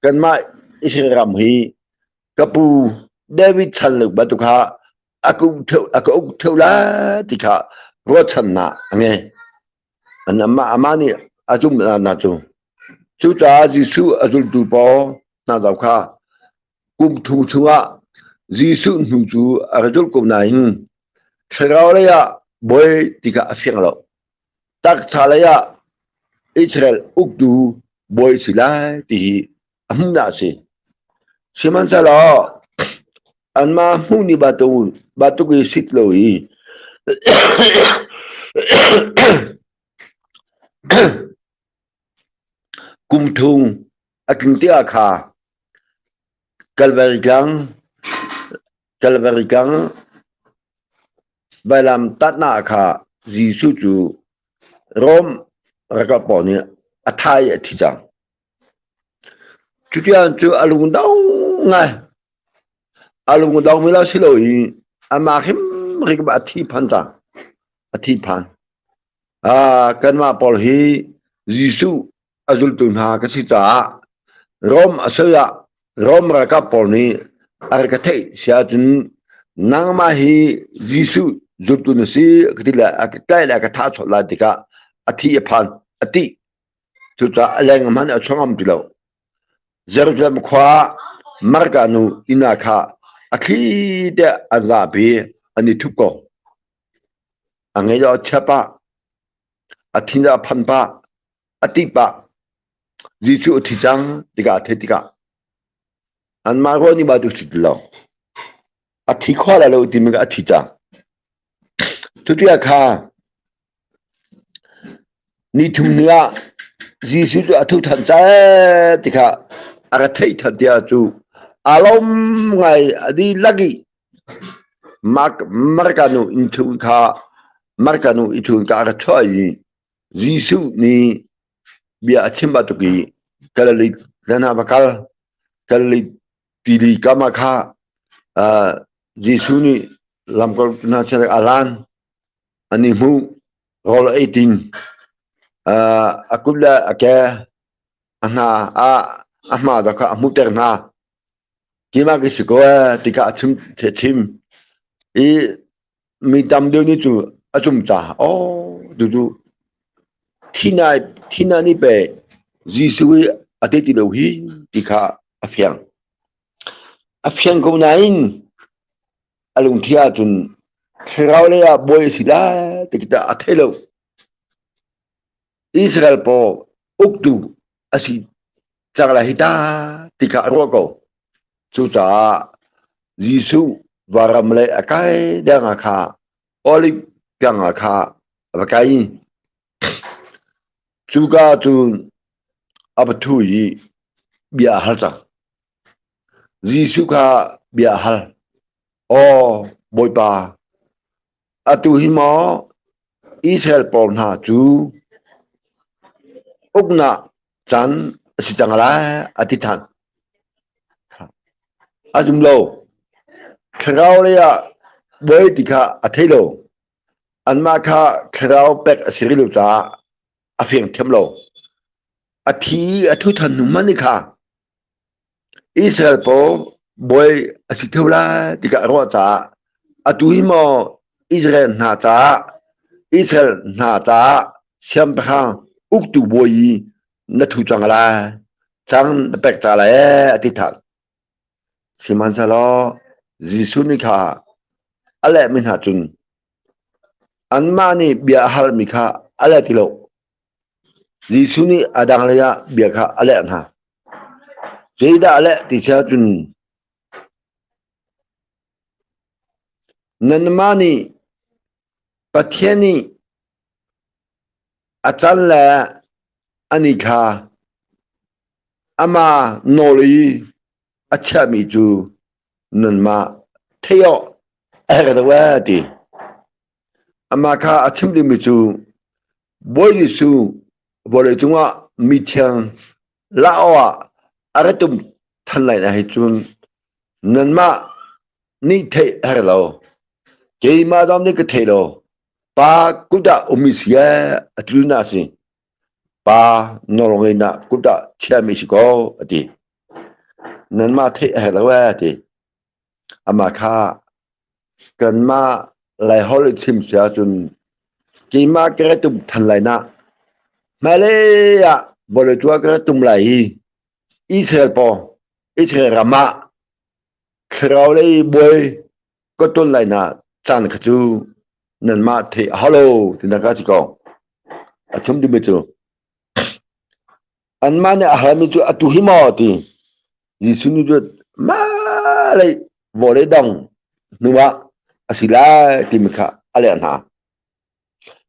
kanmah Israel ram hi ka pu David chan luk bantuk kha a ka uk theu a ka uk theu lai ti kha ruahchannak a ngei. An amah amah nih a zumh na cu. Cucaah Jesuh a zultu pawl hna zong kha kum thum chungah Jesuh hnu cu a ra zulh ko nain thlarau lei ah bawi ti kha a fiang lo. Taksa lei ah Israel uktu bawi si lai ti hi a hmuhnak a si. Sihmanhsehlaw anmah hmuh ni bantuk i sit lo i kum thum a tlin tikah kha Kalvari tlang Kalvari tlang vailam tatnak kha Jesuh cu Rom ralkap pawl nih a thah i a thi cang. Cutiang cu a lungdong ngai. A lungdong mi lo si lo i amah hrimhrim a thi phan cang. A thi phan. Ah, kanmah pawl hi Jesuh a zultu hna ka si caah Rom a sal ah Rom ralkap pawl nih a rak ka theih si ahcun nangmah hi Jesuh zultu na si ka ti le a ka tlaih le a ka thah chawt lai tikah a thi a phan a tih. Cucaah a leng hmanh a chuang ngam ti lo. Jerusalem khua ah Marka nu inn ah kha a thli te an zapi an i thup ko. A ngei lo a chiap ah. A thin a phan pah, a tih pah. Jesuh a thi cang tikah a theih tikah anmah ruah nih ba tu si ti lo. A thi khawh lai lo timi kha a thi cang. Cuti kha ni thum hnu ah Jesuh cu a tho than cang ti kha a ra theih than tiah cu aa lawm ngai a dihlak i Marka nu inn chung kha Marka nu i chung kha a ra chuah i Jesuh nih bia a chim bantuk i Galilee zan ah va kal. Galilee tili kam ah kha Jesuh nih lamkaltu hna sin a lan. An i hmuh. Rawl a ei tin. A kut le a ke a hna a hma dah kha a hmuhter hna. Keimah ka si ko ee ti kha a chim a chim. I mi tam deuh nih cu a cum ta. Oh, tucu thina thina nih pe Jesuh hi a te ti lo hi ti kha a fiang. A fiang ko nain a lungthi ahcun thlarau lei ah bawi a si lai ti khi a thei lo. Israel paw uktu a si cang lai hi ta ti kha a ruah ko. Cucaah Jesuh varam le a kai deng ah kha Olive tlang ah kha a va kai. Cuka cun a va ṭhu i bia a hal cang. Jesuh kha bia a hal. Aw Bawipa, atu hi maw Israel pawl hna cu uknak caan a si cang lai a ti ṭhan. A zum lo. Thlarau lei ah bawi ti kha a thei lo. Anmah kha thlarau pek a si rih lo caah a fiang thiam lo. A thi i a thu than hnu hmanh kha Israel pawl bawi a si theo lai ti kha a ruah caah atu hi maw Israel hna caah Israel hna caah siangpahrang uktu bawi i na thu cang lai cang na pek ta lai ee a ti than. Sihmanhsehlaw Jesuh nih kha a lehmi hna cun anmah nih bia a halmi kha a leh ti lo. Jesuh nih a dang lei ah bia kha a leh hna. Zeidah a leh ti si ahcun nanmah nih Pathian nih a can le a ni kha amah nawl i a chiahmi cu nanmah theih awk a herh deuh ee a ti. Amah kha a chim dingmi cu Bawi Jesuh vawleicung ah mithiang lah awk ah a ra tum than lai na hi cun nanmah nih theih a herh lo. Keimah zong nih ka thei lo. Pa kut ah ummi si ee a ti na si. Pa nawlngeihnak kut ah chiahmi si ko a ti. Nanmah theih a herh lo ee a ti. Amah kha kanmah Laiholh i chim si ahcun keimah ka ra tum than lai na. Hmailei ah vawlei tu ah ka ra tum lai i Israel paw, Israel ram ah thlarau lei bawi ka ton lai na caan kha cu nanmah theih a hau lo tinak a si ko. A chim duhmi cu Anmah nih a halmi cu atu hi maw ti. Jesuh nih cun mah lei vawlei dang hnu ah a si lai timi kha a leh hna.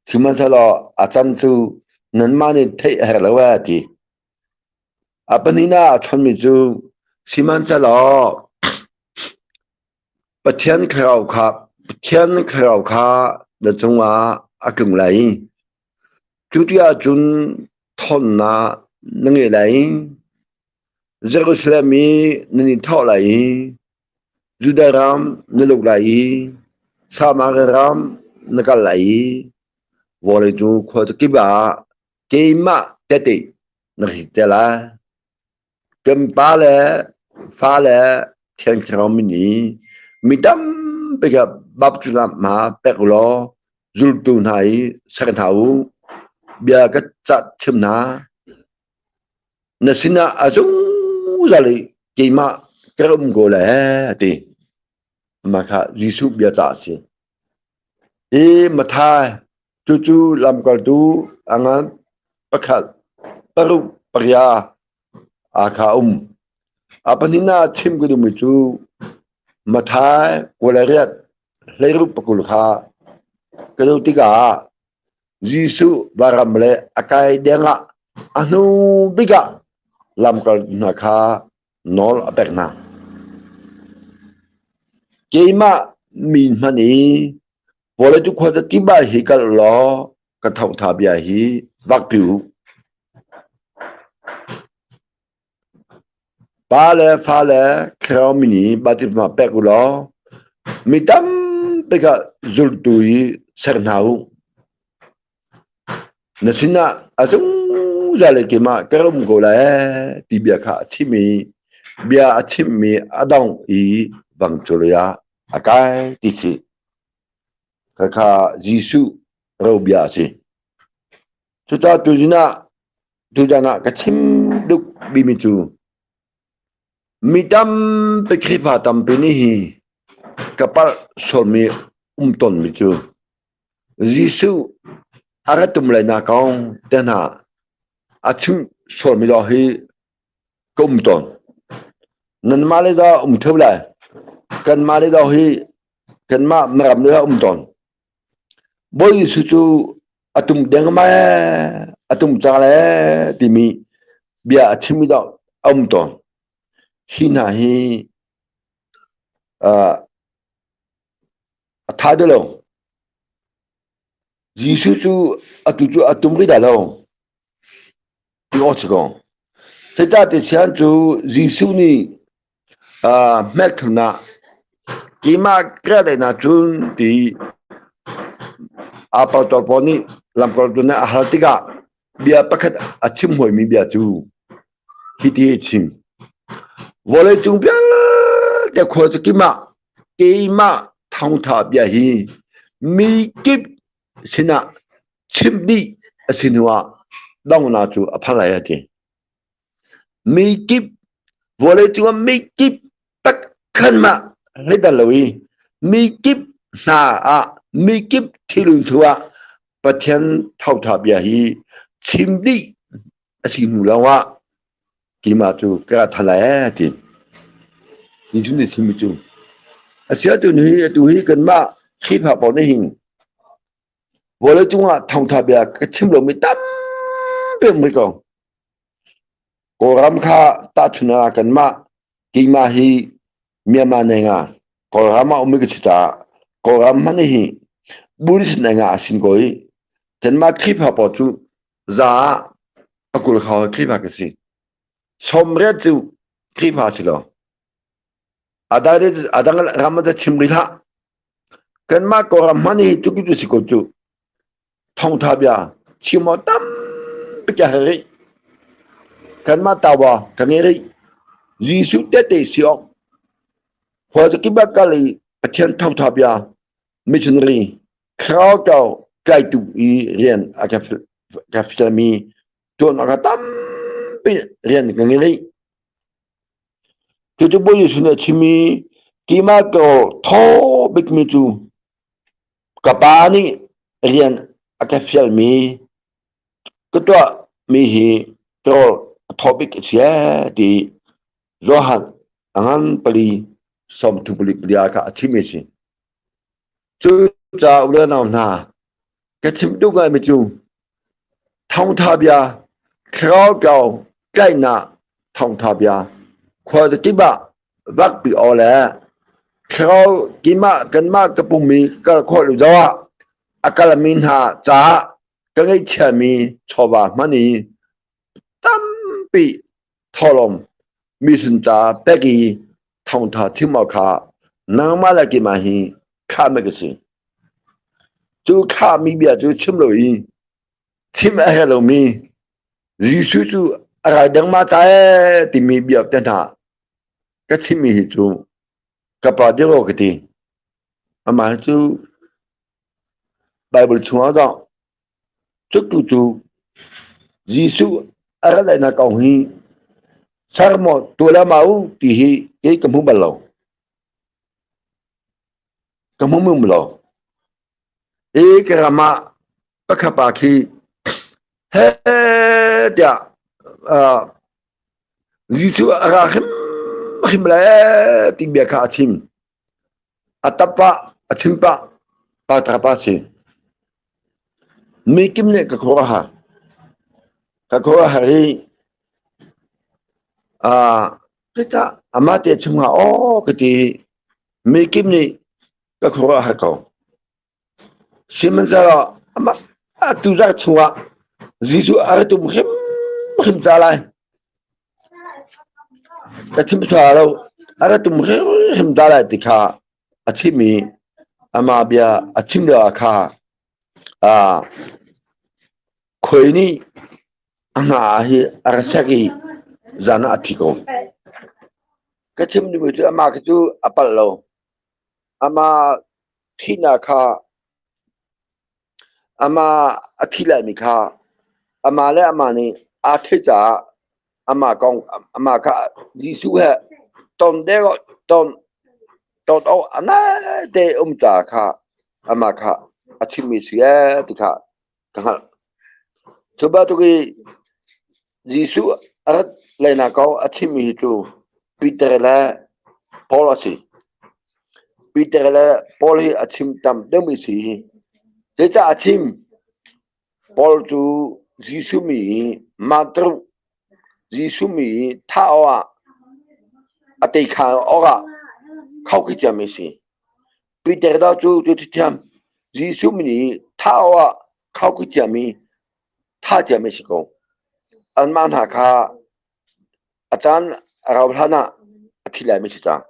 Sihmanhsehlaw a can cu nanmah nih theih a herh lo ee a ti. A pahnihnak a chonmi cu sihmanhsehlaw Pathian thlarau kha Pathian thlarau kha na cungah a tlung lai. Cu ti ahcun ṭhawnnak na ngei lai. Jerusalem i nan i thawh lai i Judah ram na luk lai i Samaria ram na kal lai i vawlei cu khuazakip ah keimah tehte na ka si te lai. Kan pa le fa le Thiang Thlarau min i mi tampi kha baptism hma pek u law zultu hna i ser hna u. Bia ka cah chim hna. Na sinah a zungzal i keimah ka um ko le a ti. Mah kha Jesuh bia cah a si. Hi Matthai. Cucu lamkaltu a ngan pakhat paruk paria aa kha a um. A pahnihnak ah chim ka duhmi cu Matthai kawlariat hleiruk pakul kha ka zoh tikah Jesuh varam le a kai dengah a hnu bik ah lamkaltu hna kha nawl a pek hna. Keimah min hman i vawlei tu khua kip ah hi kal law ka thawngtha bia hi vakpi u. Pa le fa le thlarau min i baptisma pek u law mi tampi kha zultu i ser hna u. Na sinah a zungzal le keimah ka rak um ko lai ti bia kha a chim i bia a chimmi a dongh i vangcul ah a kai ti si. Khakha Jesuh robia a si. Cucaah tuzan ah tuzan ah ka chim duk bimi cu mi tampi Khrihfa tampi nih hi ka palh sualmi um tawnmi cu Jesuh a rat tum lainak kong te hna a chim sualmi lawng hi ka um tawn. Nanmah le dah um theu lai. Kanmah le dah hi kanmah Miram le dah um tawn. Bawi Jesuh cu a tum deng ma a tum cang le timi bia a chimmi dah a um tawn. Hi hna hi uh, a tha deuh lo. Jesuh cu atu cu a tum rih dah lo. Ti awk si ko. Zeicahtiah sian cu Jesuh nih uh, hmelchunhnak keimah ka daihnak cun ti aa pastor pawl nih lamkaltu nih a hal tikah bia pakhat a chim hawimi bia cu hiti a chim. Vawleicung vialte khua cu kimah keimah thawngtha bia hi mi kip sinah chimh dih a si hnuah donghnak cu a phan lai a ti. Mi kip vawleicung ah mi kip pakhat mah hleidan lo i mi kip hna ah mi kip thilun thu ah Pathian thawngtha bia hi chim dih a si hnu lawngah keimah cu ka ra than lai a ti. Jesuh nih chimmi cu a si atu hi atu hi kanmah Khrihfa pawl nih hin vawleicung ah thawngtha bia ka chim lomi tampi um rih ko. Kawlram kha tahchun ah kanmah keimah hi Myanmar nenga Kawlram ah ummi ka si caah Kawlram hmanh hi Buddhist nenga a sin ko i kanmah Khrihfa pawl cu za ah a kul kho Khrihfa ka si. Sawmriat cu Khrihfa si lo. A dang ram ah chim rih hlah. Kanmah Kawlram hmanh hi tuki tu si ko cu. Thawngtha bia chim awk tampi ka herh rih. Kanmah tawa ka ngei rih. Jesuh tehte si awk. Huazakip ah kal i Pathian thawngtha bia missionary thlarau tlaitu i rian a ka fialmi tuan awk ah tampi rian ka ngei rih. Cucu Bawi Jesuh nih a chim i keimah ka thaw bikmi cu ka pa nih rian a ka fialmi ka tuahmi hi tirawl a thaw bik a si ee ti Johan a ngan pali sawmthum pali pali ah kha a chimmi a si. Cucaah u le nau hna, ka chim duh ngaimi cu thawngtha bia, thlarau tlau tlaihnak thawngtha bia, khuazakip ah vakpi aw le thlarau keimah kanmah ka pummi ka kal khawh lo zongah a kalmi hna caah ka ngeihchiami chawva hman i tampi thawhlawm mission ca pek i thawngtha chim awk kha nangmah le keimah hi thlahmi ka si. Cu thlahmi bia cu chim lo i chim a herh lomi Jesuh cu a rai dengmah ca ee timi bia te hna ka chimmi hi cu ka pa dir ka ti. Amah cu Bible chungah dah Cutu cu Jesuh a rat lainak kong hi ser maw tuah le ma u ti hi kei ka hmu bal lo. Ka hmu bal lo. Hi ka ram ah. Pakhat pa khi he tiah Jesuh a ra hrimhrim le ti bia kha a chim. A tap pah, a chim pah, pa ta pa si. Mi kim nih ka khuaruah a har. Ka khuaruah a har i zeicah amah te chung ah aw ka ti. Mi kim nih ka khuaruah a har ko. Sihmanhsehlaw amah tuzarh chungah Jesuh a ra tum hrimhrim ta lai. Ka chim sual lo, a ra tum hrimhrim ta lai ti kha a chim i amah bia a chim lio ah kha khuai nih a hna hi a ra sek i zan ah a thi ko. Ka chim duhmi cu amah khi cu a palh lo. Amah thihnak kha amah a thi laimi kha amah le amah nih aa theih caah amah kong amah kha Jesuh he ton deng ton ton awk a naite um caah kha amah kha a chimmi si ee ti kha ka hngalh. Cu bantuk i Jesuh a rat lainak kong a chimmi hi cu Peter le Paul a si. Peter le Paul hi a chim tam deuhmi si. Zeicah a chim? Paul cu Jesuh mi hi martyr Jesuh mi hi thah awkah a teikhan awkah khaukhih ciami a si. Peter dah cu cu thiam Jesuh min i thah awk ah khaukhih ciami thah ciami a si ko. Anmah hna kha a caan a rau hlan ah a thi laimi si cang.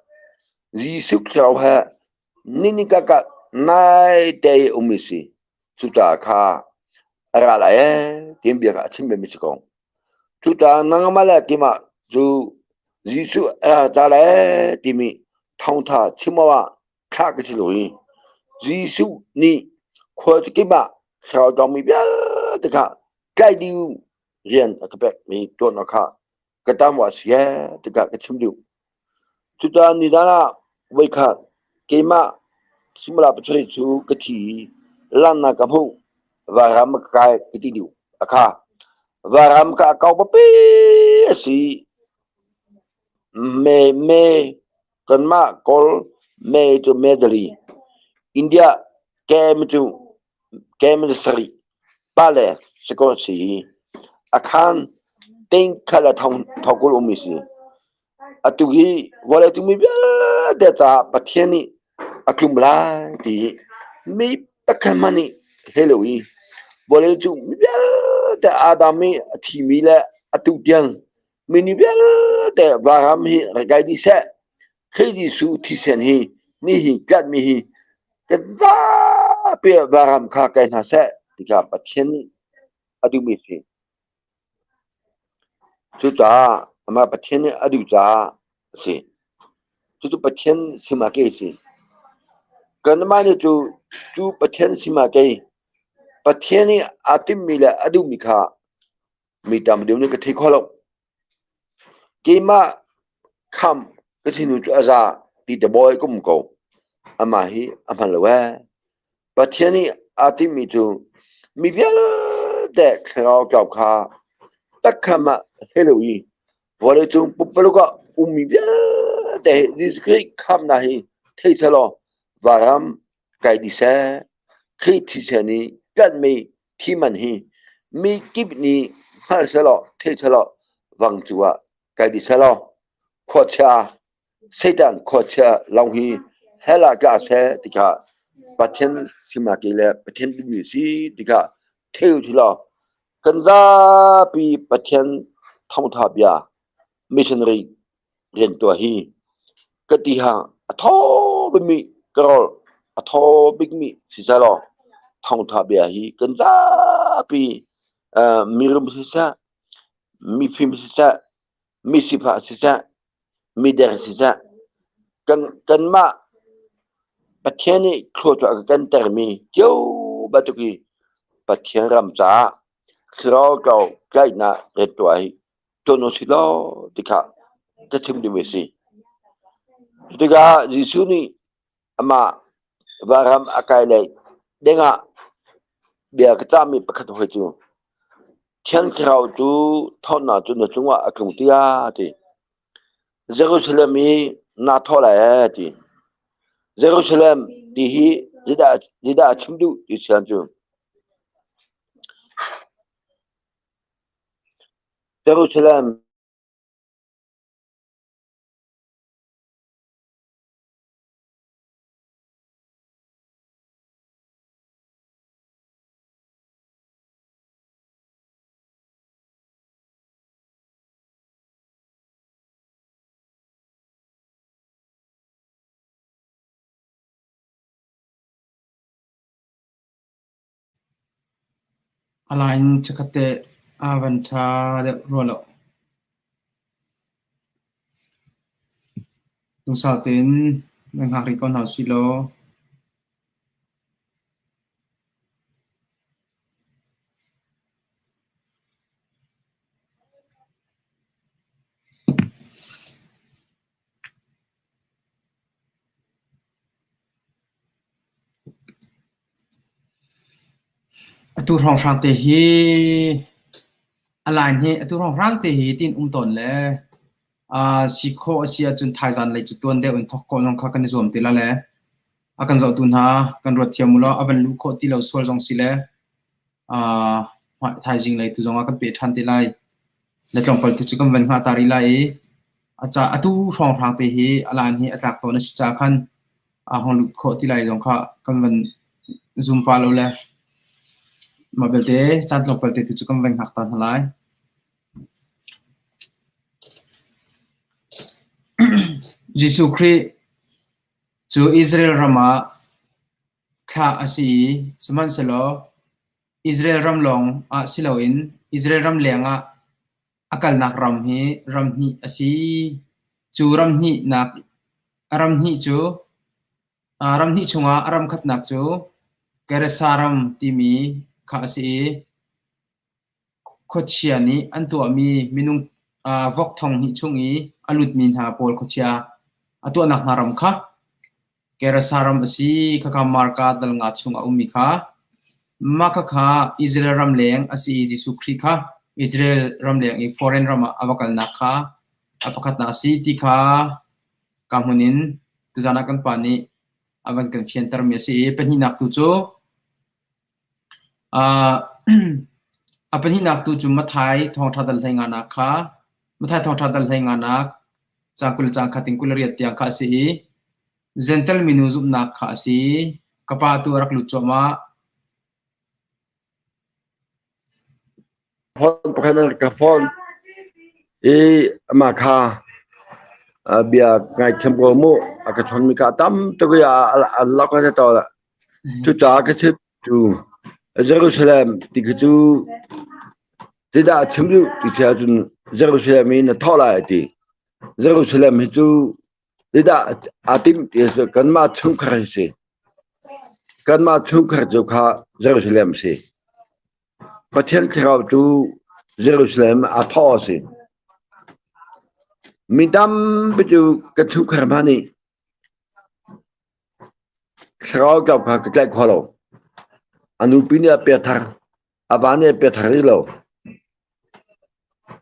Jesuh thlarau he ninikakah naite i ummi si. Cucaah kha a ra lai ee tiin bia kha a chim vemi si ko. Cucaah nangmah le keimah cu Jesuh a ra ta lai timi thawngṭha chim awkah thlah ka si lo i Jesuh nih khualkip ah thlarau tlawngmi vialte kha tlaih dih u rian a ka pekmi tuan awk kha ka tam a si ee tikah ka chim duh. Cucaah nizan ah voikhat keimah suimilam pasarih cu ka thi i langhnak ka hmuh. Vairam ka kai ka ti duh. A kha. Vairam ka a kau papi a si. Me me kanmah Kawl me cu medali. India kem cu kem sarih pale sakaw si hi a khaan ting khat le thong 20 ummi si. Atu hi vawlei cung mi vialte caah Pathian nih a tlum lai ti hi mi pakhat hmanh nih hello hi vawlei cung mi vialte Adam i a thimi le atu tiang minu vialte varam hi rak kai dih seh. Khrih Jesuh thisen hi nihin tlanhmi hi kan zapi ah varam kha kai hna seh ti kha Pathian nih a duhmi a si. Cucaah amah Pathian nih a duh caah a si. Cucu Pathian sim ah kei a si. Kanmah nih cu cu Pathian sim ah kei Pathian nih aa timhmi le a duhmi kha mi tam deuh nih ka thei kho lo. Keimah khamh ka thinu cu a za ti te bawi ka um ko. Amah hi a hman lo ee. Pathian nih aa timhmi cu mi vialte thlarau tlau kha takkham ah hello i vawleicung pumpaluk ah ummi vialte hi Jesuh Khrih khamnak hi thei selaw varam kai dih seh. Khrih thisen i tlanhmi thi man hi mi kip nih hngal selaw thei selaw vang cu ah kai dih selaw khuachia Satan khuachia lawng hi hell ah tla seh ti kha Pathian simaki le Pathian duhmi si ti kha thei u law kan zapi Pathian thawngtha bia missionary rian tuah hi ka ti ha a thaw bikmi ka rawl a thaw bikmi si selaw thawngtha bia hi kan zapi mirum siseh mifim siseh misifah siseh mider siseh kan kanmah Pathian nih thluachuah a kan termi cio bantuk hi Pathian ram caah thlarau tlaihnak rian tuah hi tuan u sih law ti kha ka chim duhmi a si. Tikah Jesuh nih amah varam a kai lei dingah. Bia ka cahmi pakhat hawi cu Thiang Thlarau cu ṭhawnnak cu na cungah a tlung tiah a ti. Jerusalem i naa thawh lai ee a ti. Jerusalem ti hi zeidah a chim duh ti sian cu Jerusalem A lain chikkhat te a van ṭha deuh rua lo. Lungsau tein nan hngak rih ko hna usih law. Atu hrawnghrang te hi a line hi atu hrawnghrang te hi tiin um tawn le si khawh a si ahcun thaizan lei cu tuan deuh in thawk khawh zong kha kan i zuam te la le a kan zohtu hna kan ruat thiam u law a van luh khawh ti lo sual zong si le thaizing lei tu zong ah kan peh ṭhan te lai. Le tlawmpal tu cu kan van hngah ta rih lai i a ca atu hrawnghrang te hi a line hi a tlak tawn a si caah khan a hong lut khawh ti lai zong kha kan van zum pah lo le mah belte caan tlawmpal te tu cu kan van hngak ta hna lai. Jesuh Khrih cu Israel ram ah thlah a si i sihmanhsehlaw Israel ram lawng ah si loin Israel ram leng ah a kalnak ram hi ram hnih a si. Cu ram hnihnak ram hnih cu ram hnih chungah a ram khatnak cu Gerasa ram timi kha a si i Khuachia nih an tuahmi minung vok thong hnih chung i a lutmi hna pawl khuachia a tuahnak hna ram kha Gerasa ram a si. Khakha Marka dal nga chung a ummi kha. Mah khakha Israel ram leng a si i Jesuh Khrih kha Israel ram leng i foreign ram ah a va kalnak kha a pakhatnak a si ti kha ka hmun in tuzaan ah kan pa nih a van kan fiantermi a si i pahnihnak tu cu A pahnihnak tu cu Matthai thawngṭha dal hleinganak kha Matthai thawngṭha dal hleinganak caang 20 le caang khat in 28 tiang kha a si i Jentail minu zumhnak kha a si. Ka pa tu a rak lut cuahmah. Phone pakhat an ka phone i amah kha bia ngaithiam ko mu a ka chon mi kha tam tuk i a lak a to Cucaah ka chimh cu Jerusalem ti khi cu zeidah a chim duh ti si ahcun Jerusalem hi na thawh lai a ti. Jerusalem hi cu zeidah aa timh ti a si kanmah chungkhar hi si. Kanmah chungkhar cu kha Jerusalem a si. Pathian thlarau cu Jerusalem aa thawh a si. Mi tampi cu ka chungkhar hna nih Thlarau tlap kha ka tlaih kho lo. A nupi nih a piathar, a va nih a piathar rih lo.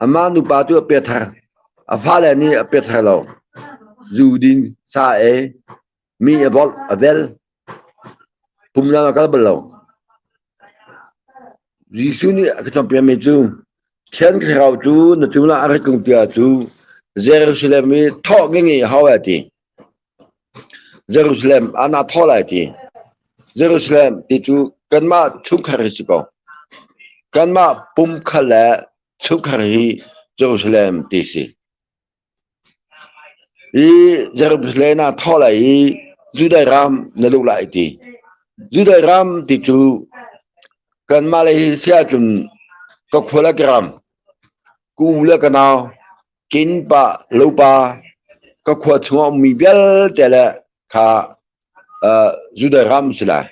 Amah nupa tu a piathar, a fale nih a piathar lo. Zu din, sa ei, mi a volh, a vel. Pumlam a kal bal lo. Jesuh nih a ka cawnpiakmi cu Thiang Thlarau cu na cungah a rat tlung tiah cu Jerusalem i thawh nge hau a ti. Jerusalem ah naa thawh lai ti. Jerusalem ti cu kanmah chungkhar hi si ko. Kanmah pumkhat le chungkhar hi Jerusalem ti si. Hi Jerusalem naa thawh lai i Judah ram na luh lai ti. Judah ram ti cu kanmah le hi si ahcun ka khua le ka ram, ka u le ka nau, kin pa lopa ka khua chung a ummi vialte le kha Judah ram si lai.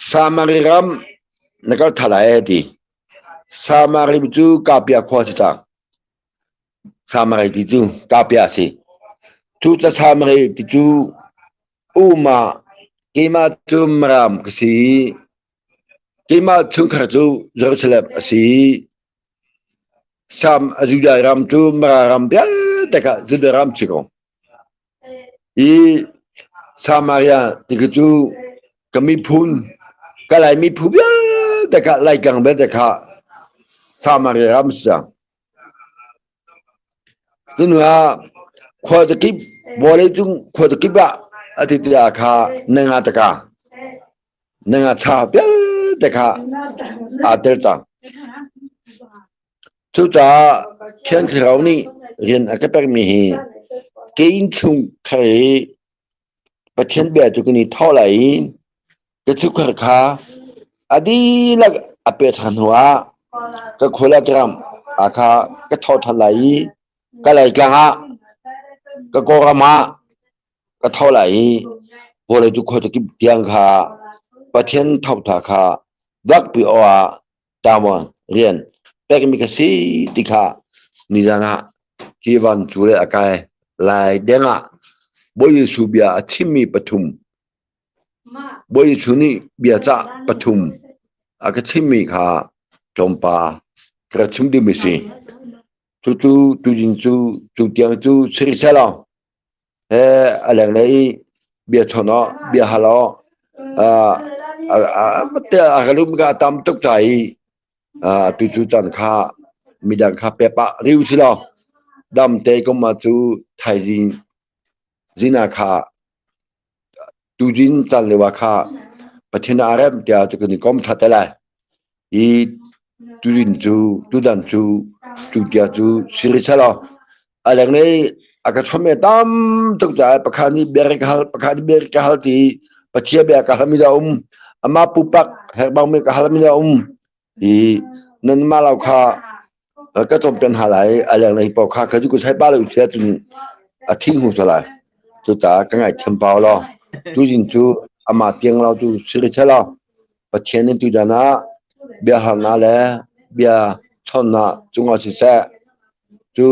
Samari ram na kal tha lai ti. Samari cu kapia khua si cang. Samari ti cu kapia si. Cu ta Samari ti cu uma keimah cu Maram ka si. Keimah chungkhar cu Jerusalem a si i Sam a Judah ram cu Mara ram vialte kha Judah ram si ko. I Samaria ti khi cu ka miphun, ka Lai miphun vialte kha Laitlang vialte kha Samaria ram si cang. Cuhnuah khuazakip vawleicung khuazakip ah a ti tiah kha na nga taka na nga cha vialte kha aa tel cang. Cucaah Thiang Thlarau nih rian a ka pekmi hi ke innchungkhar i Pathian bia cu kan i thawh lai i ka chungkhar kha a dihlak a pek ṭhan hnuah ka khua ka ram ah kha ka thawh ṭhan lai i ka Laitlang ah ka Kawlram ah ka thawh lai i vawlei cu khuazakip tiang kha Pathian thawngṭha kha vakpi awk ah tama rian pekmi ka si ti kha nizan ah hi van cu le a kai lai deng ah Bawi Jesuh bia a chimmi pathum Bawi Jesuh nih bia cah pathum a ka chimmi kha tlawmpa ka rak chim dingmi si. Cucu tuzing cu cu tiang cu siri selaw he a lenglei i bia chawn awh bia hal awh a ka lum ka tam tuk ca i tu cu caan kha midang kha pe pah riu si law dam te kum ah cu thaizing zina kha tuzing caan lio ah kha Pathian a rem tiah cu kan i kom ṭha te lai i tuzing cu tudan cu tu tia cu siri selaw a lenglei a ka chom e tam tuk caah pakhat nih bia ka hal pakhat nih bia ka hal ti Pathian bia ka halmi dah um ama pupak herhbangmi ka halmi dah um i nan ma lo kha ka cawmpian hna lai a lenglei paoh kha ka ku sai pa lo sia cun a thi hnu lai cucaah ka ngaihthiam pau law tuzing cu ama tiang lo tu siri thelo Pathian in tutan ah bia halnak le bia chawnnak cungah siseh cu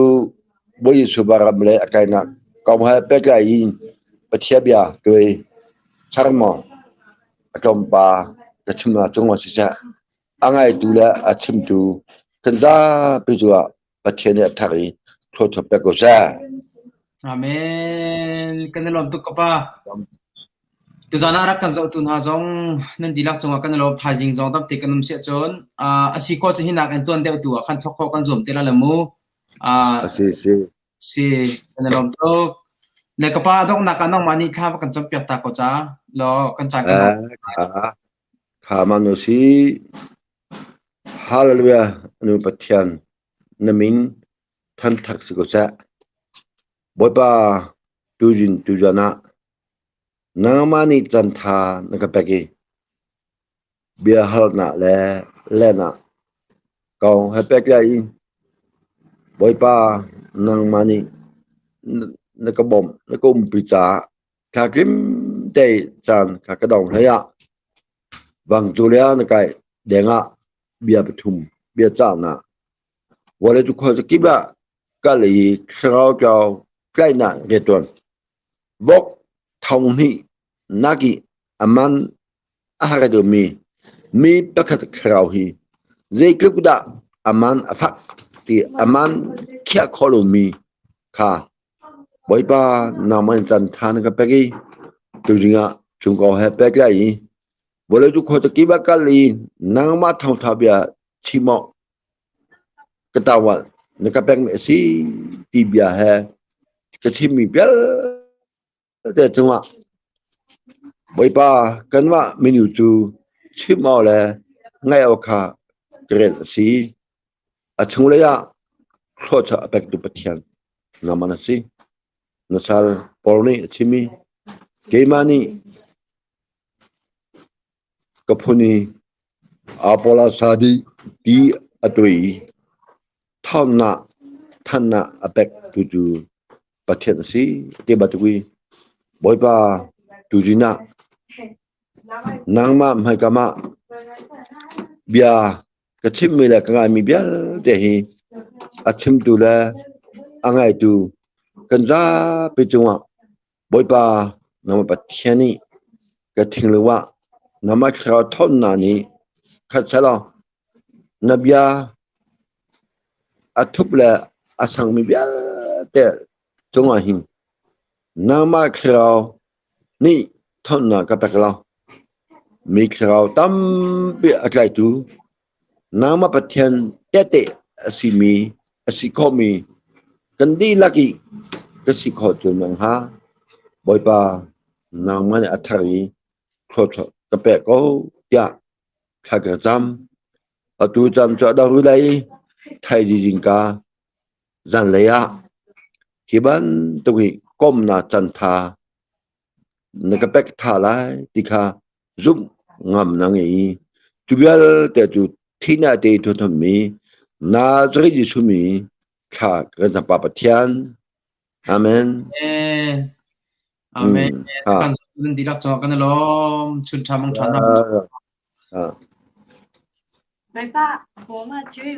Bawi Jesuh ram le a kainak kong he pehtlai in Pathian bia tuai sermaw a tlawmpa ka chimnak cungah siseh a ngaitu le a chimtu kan zapi cungah Pathian nih a thar i thluachuah pek ko seh. Amen. Kan i lawm tuk ka pa. Tuzan ah rak kan zohtu hna zong nan dihlak cungah kan i lawm. Thaizing zong tampi kan um siah cun a si khawh cu hinak in tuan deuh tu ah khan thawk khawh kan zuam te la le mu. A si si. Si kan i lawm tuk. Le ka pa donghnak ah nangmah nih thla va kan campiak ta ko ca law kan caan kan Kha man u si. Hallelujah nu Pathian na min thanthak si ko seh. Bawipa tuzin tuzan ah nangmah nih cantha na ka pek i bia halnak le lehnak kong he pek lai i Bawipa nangmah nih na ka bawmh na ka umpi caah thla tlim te caan kha ka dong hlei ah vangtu le na kai deng ah bia pathum bia cahnak vawlei tu khuazakip ah kal i thlarau tlau tlaihnak rianṭuan. Vok thong hnih nak i a man a har deuhmi mi pakhat thlarau hi zeitluk dah a man a fak ti a man khiah khawh lomi kha Bawipa nangmah in caan ṭha na ka pek i tuzing ah chungkaw he pek lai i vawlei cu khuazakip ah kal i nangmah thawngṭha bia chim awk ka tawal na ka pekmi a si ti bia he ka chimmi vialte cungah Bawipa kanmah minu cu chim awk le ngaih awk kha ka rian a si. A chunglei ah thluachuah a pektu Pathian nangmah na si. Na sal Paul nih a chim i keimah nih Ka phun i Apollo dih ti a tuai i ṭhawnnak thannak a pektu cu Pathian a si ti bantuk i Bawipa tuzing ah nangmah hmaikam ah bia ka chimmi le ka ngaimi vialte hi a chimtu le a ngaitu kan zapi cungah Bawipa nangmah Pathian nih ka thinglung ah nangmah thlarau ṭhawnnak nih. khat selaw na bia a thup le a sangmi vialte cungah hin nangmah thlarau nih thawnnak ka pek law mi thlarau tampi a tlaitu nangmah Pathian tehte a simi a si khawhmi kan dihlak i ka si khawh cu nang ha Bawipa nangmah nih a thar i thluachuah ka pek ko tiah thla ka cam. Atu caan cu a dang rih lai i thaizing zingka zanlei ah hi bantuk hi komnak cantha na ka pek tha lai ti kha zumh ngam na ngei i cu vialte cu thihnak te thawthammi Nazareth Jesuh mi thla kan cam Pa Pathian. Amen. Amen. Kan zun dihlak cungah kan i lawm. Chun ṭha mang ṭha na. Bawipa, bawm ah cu.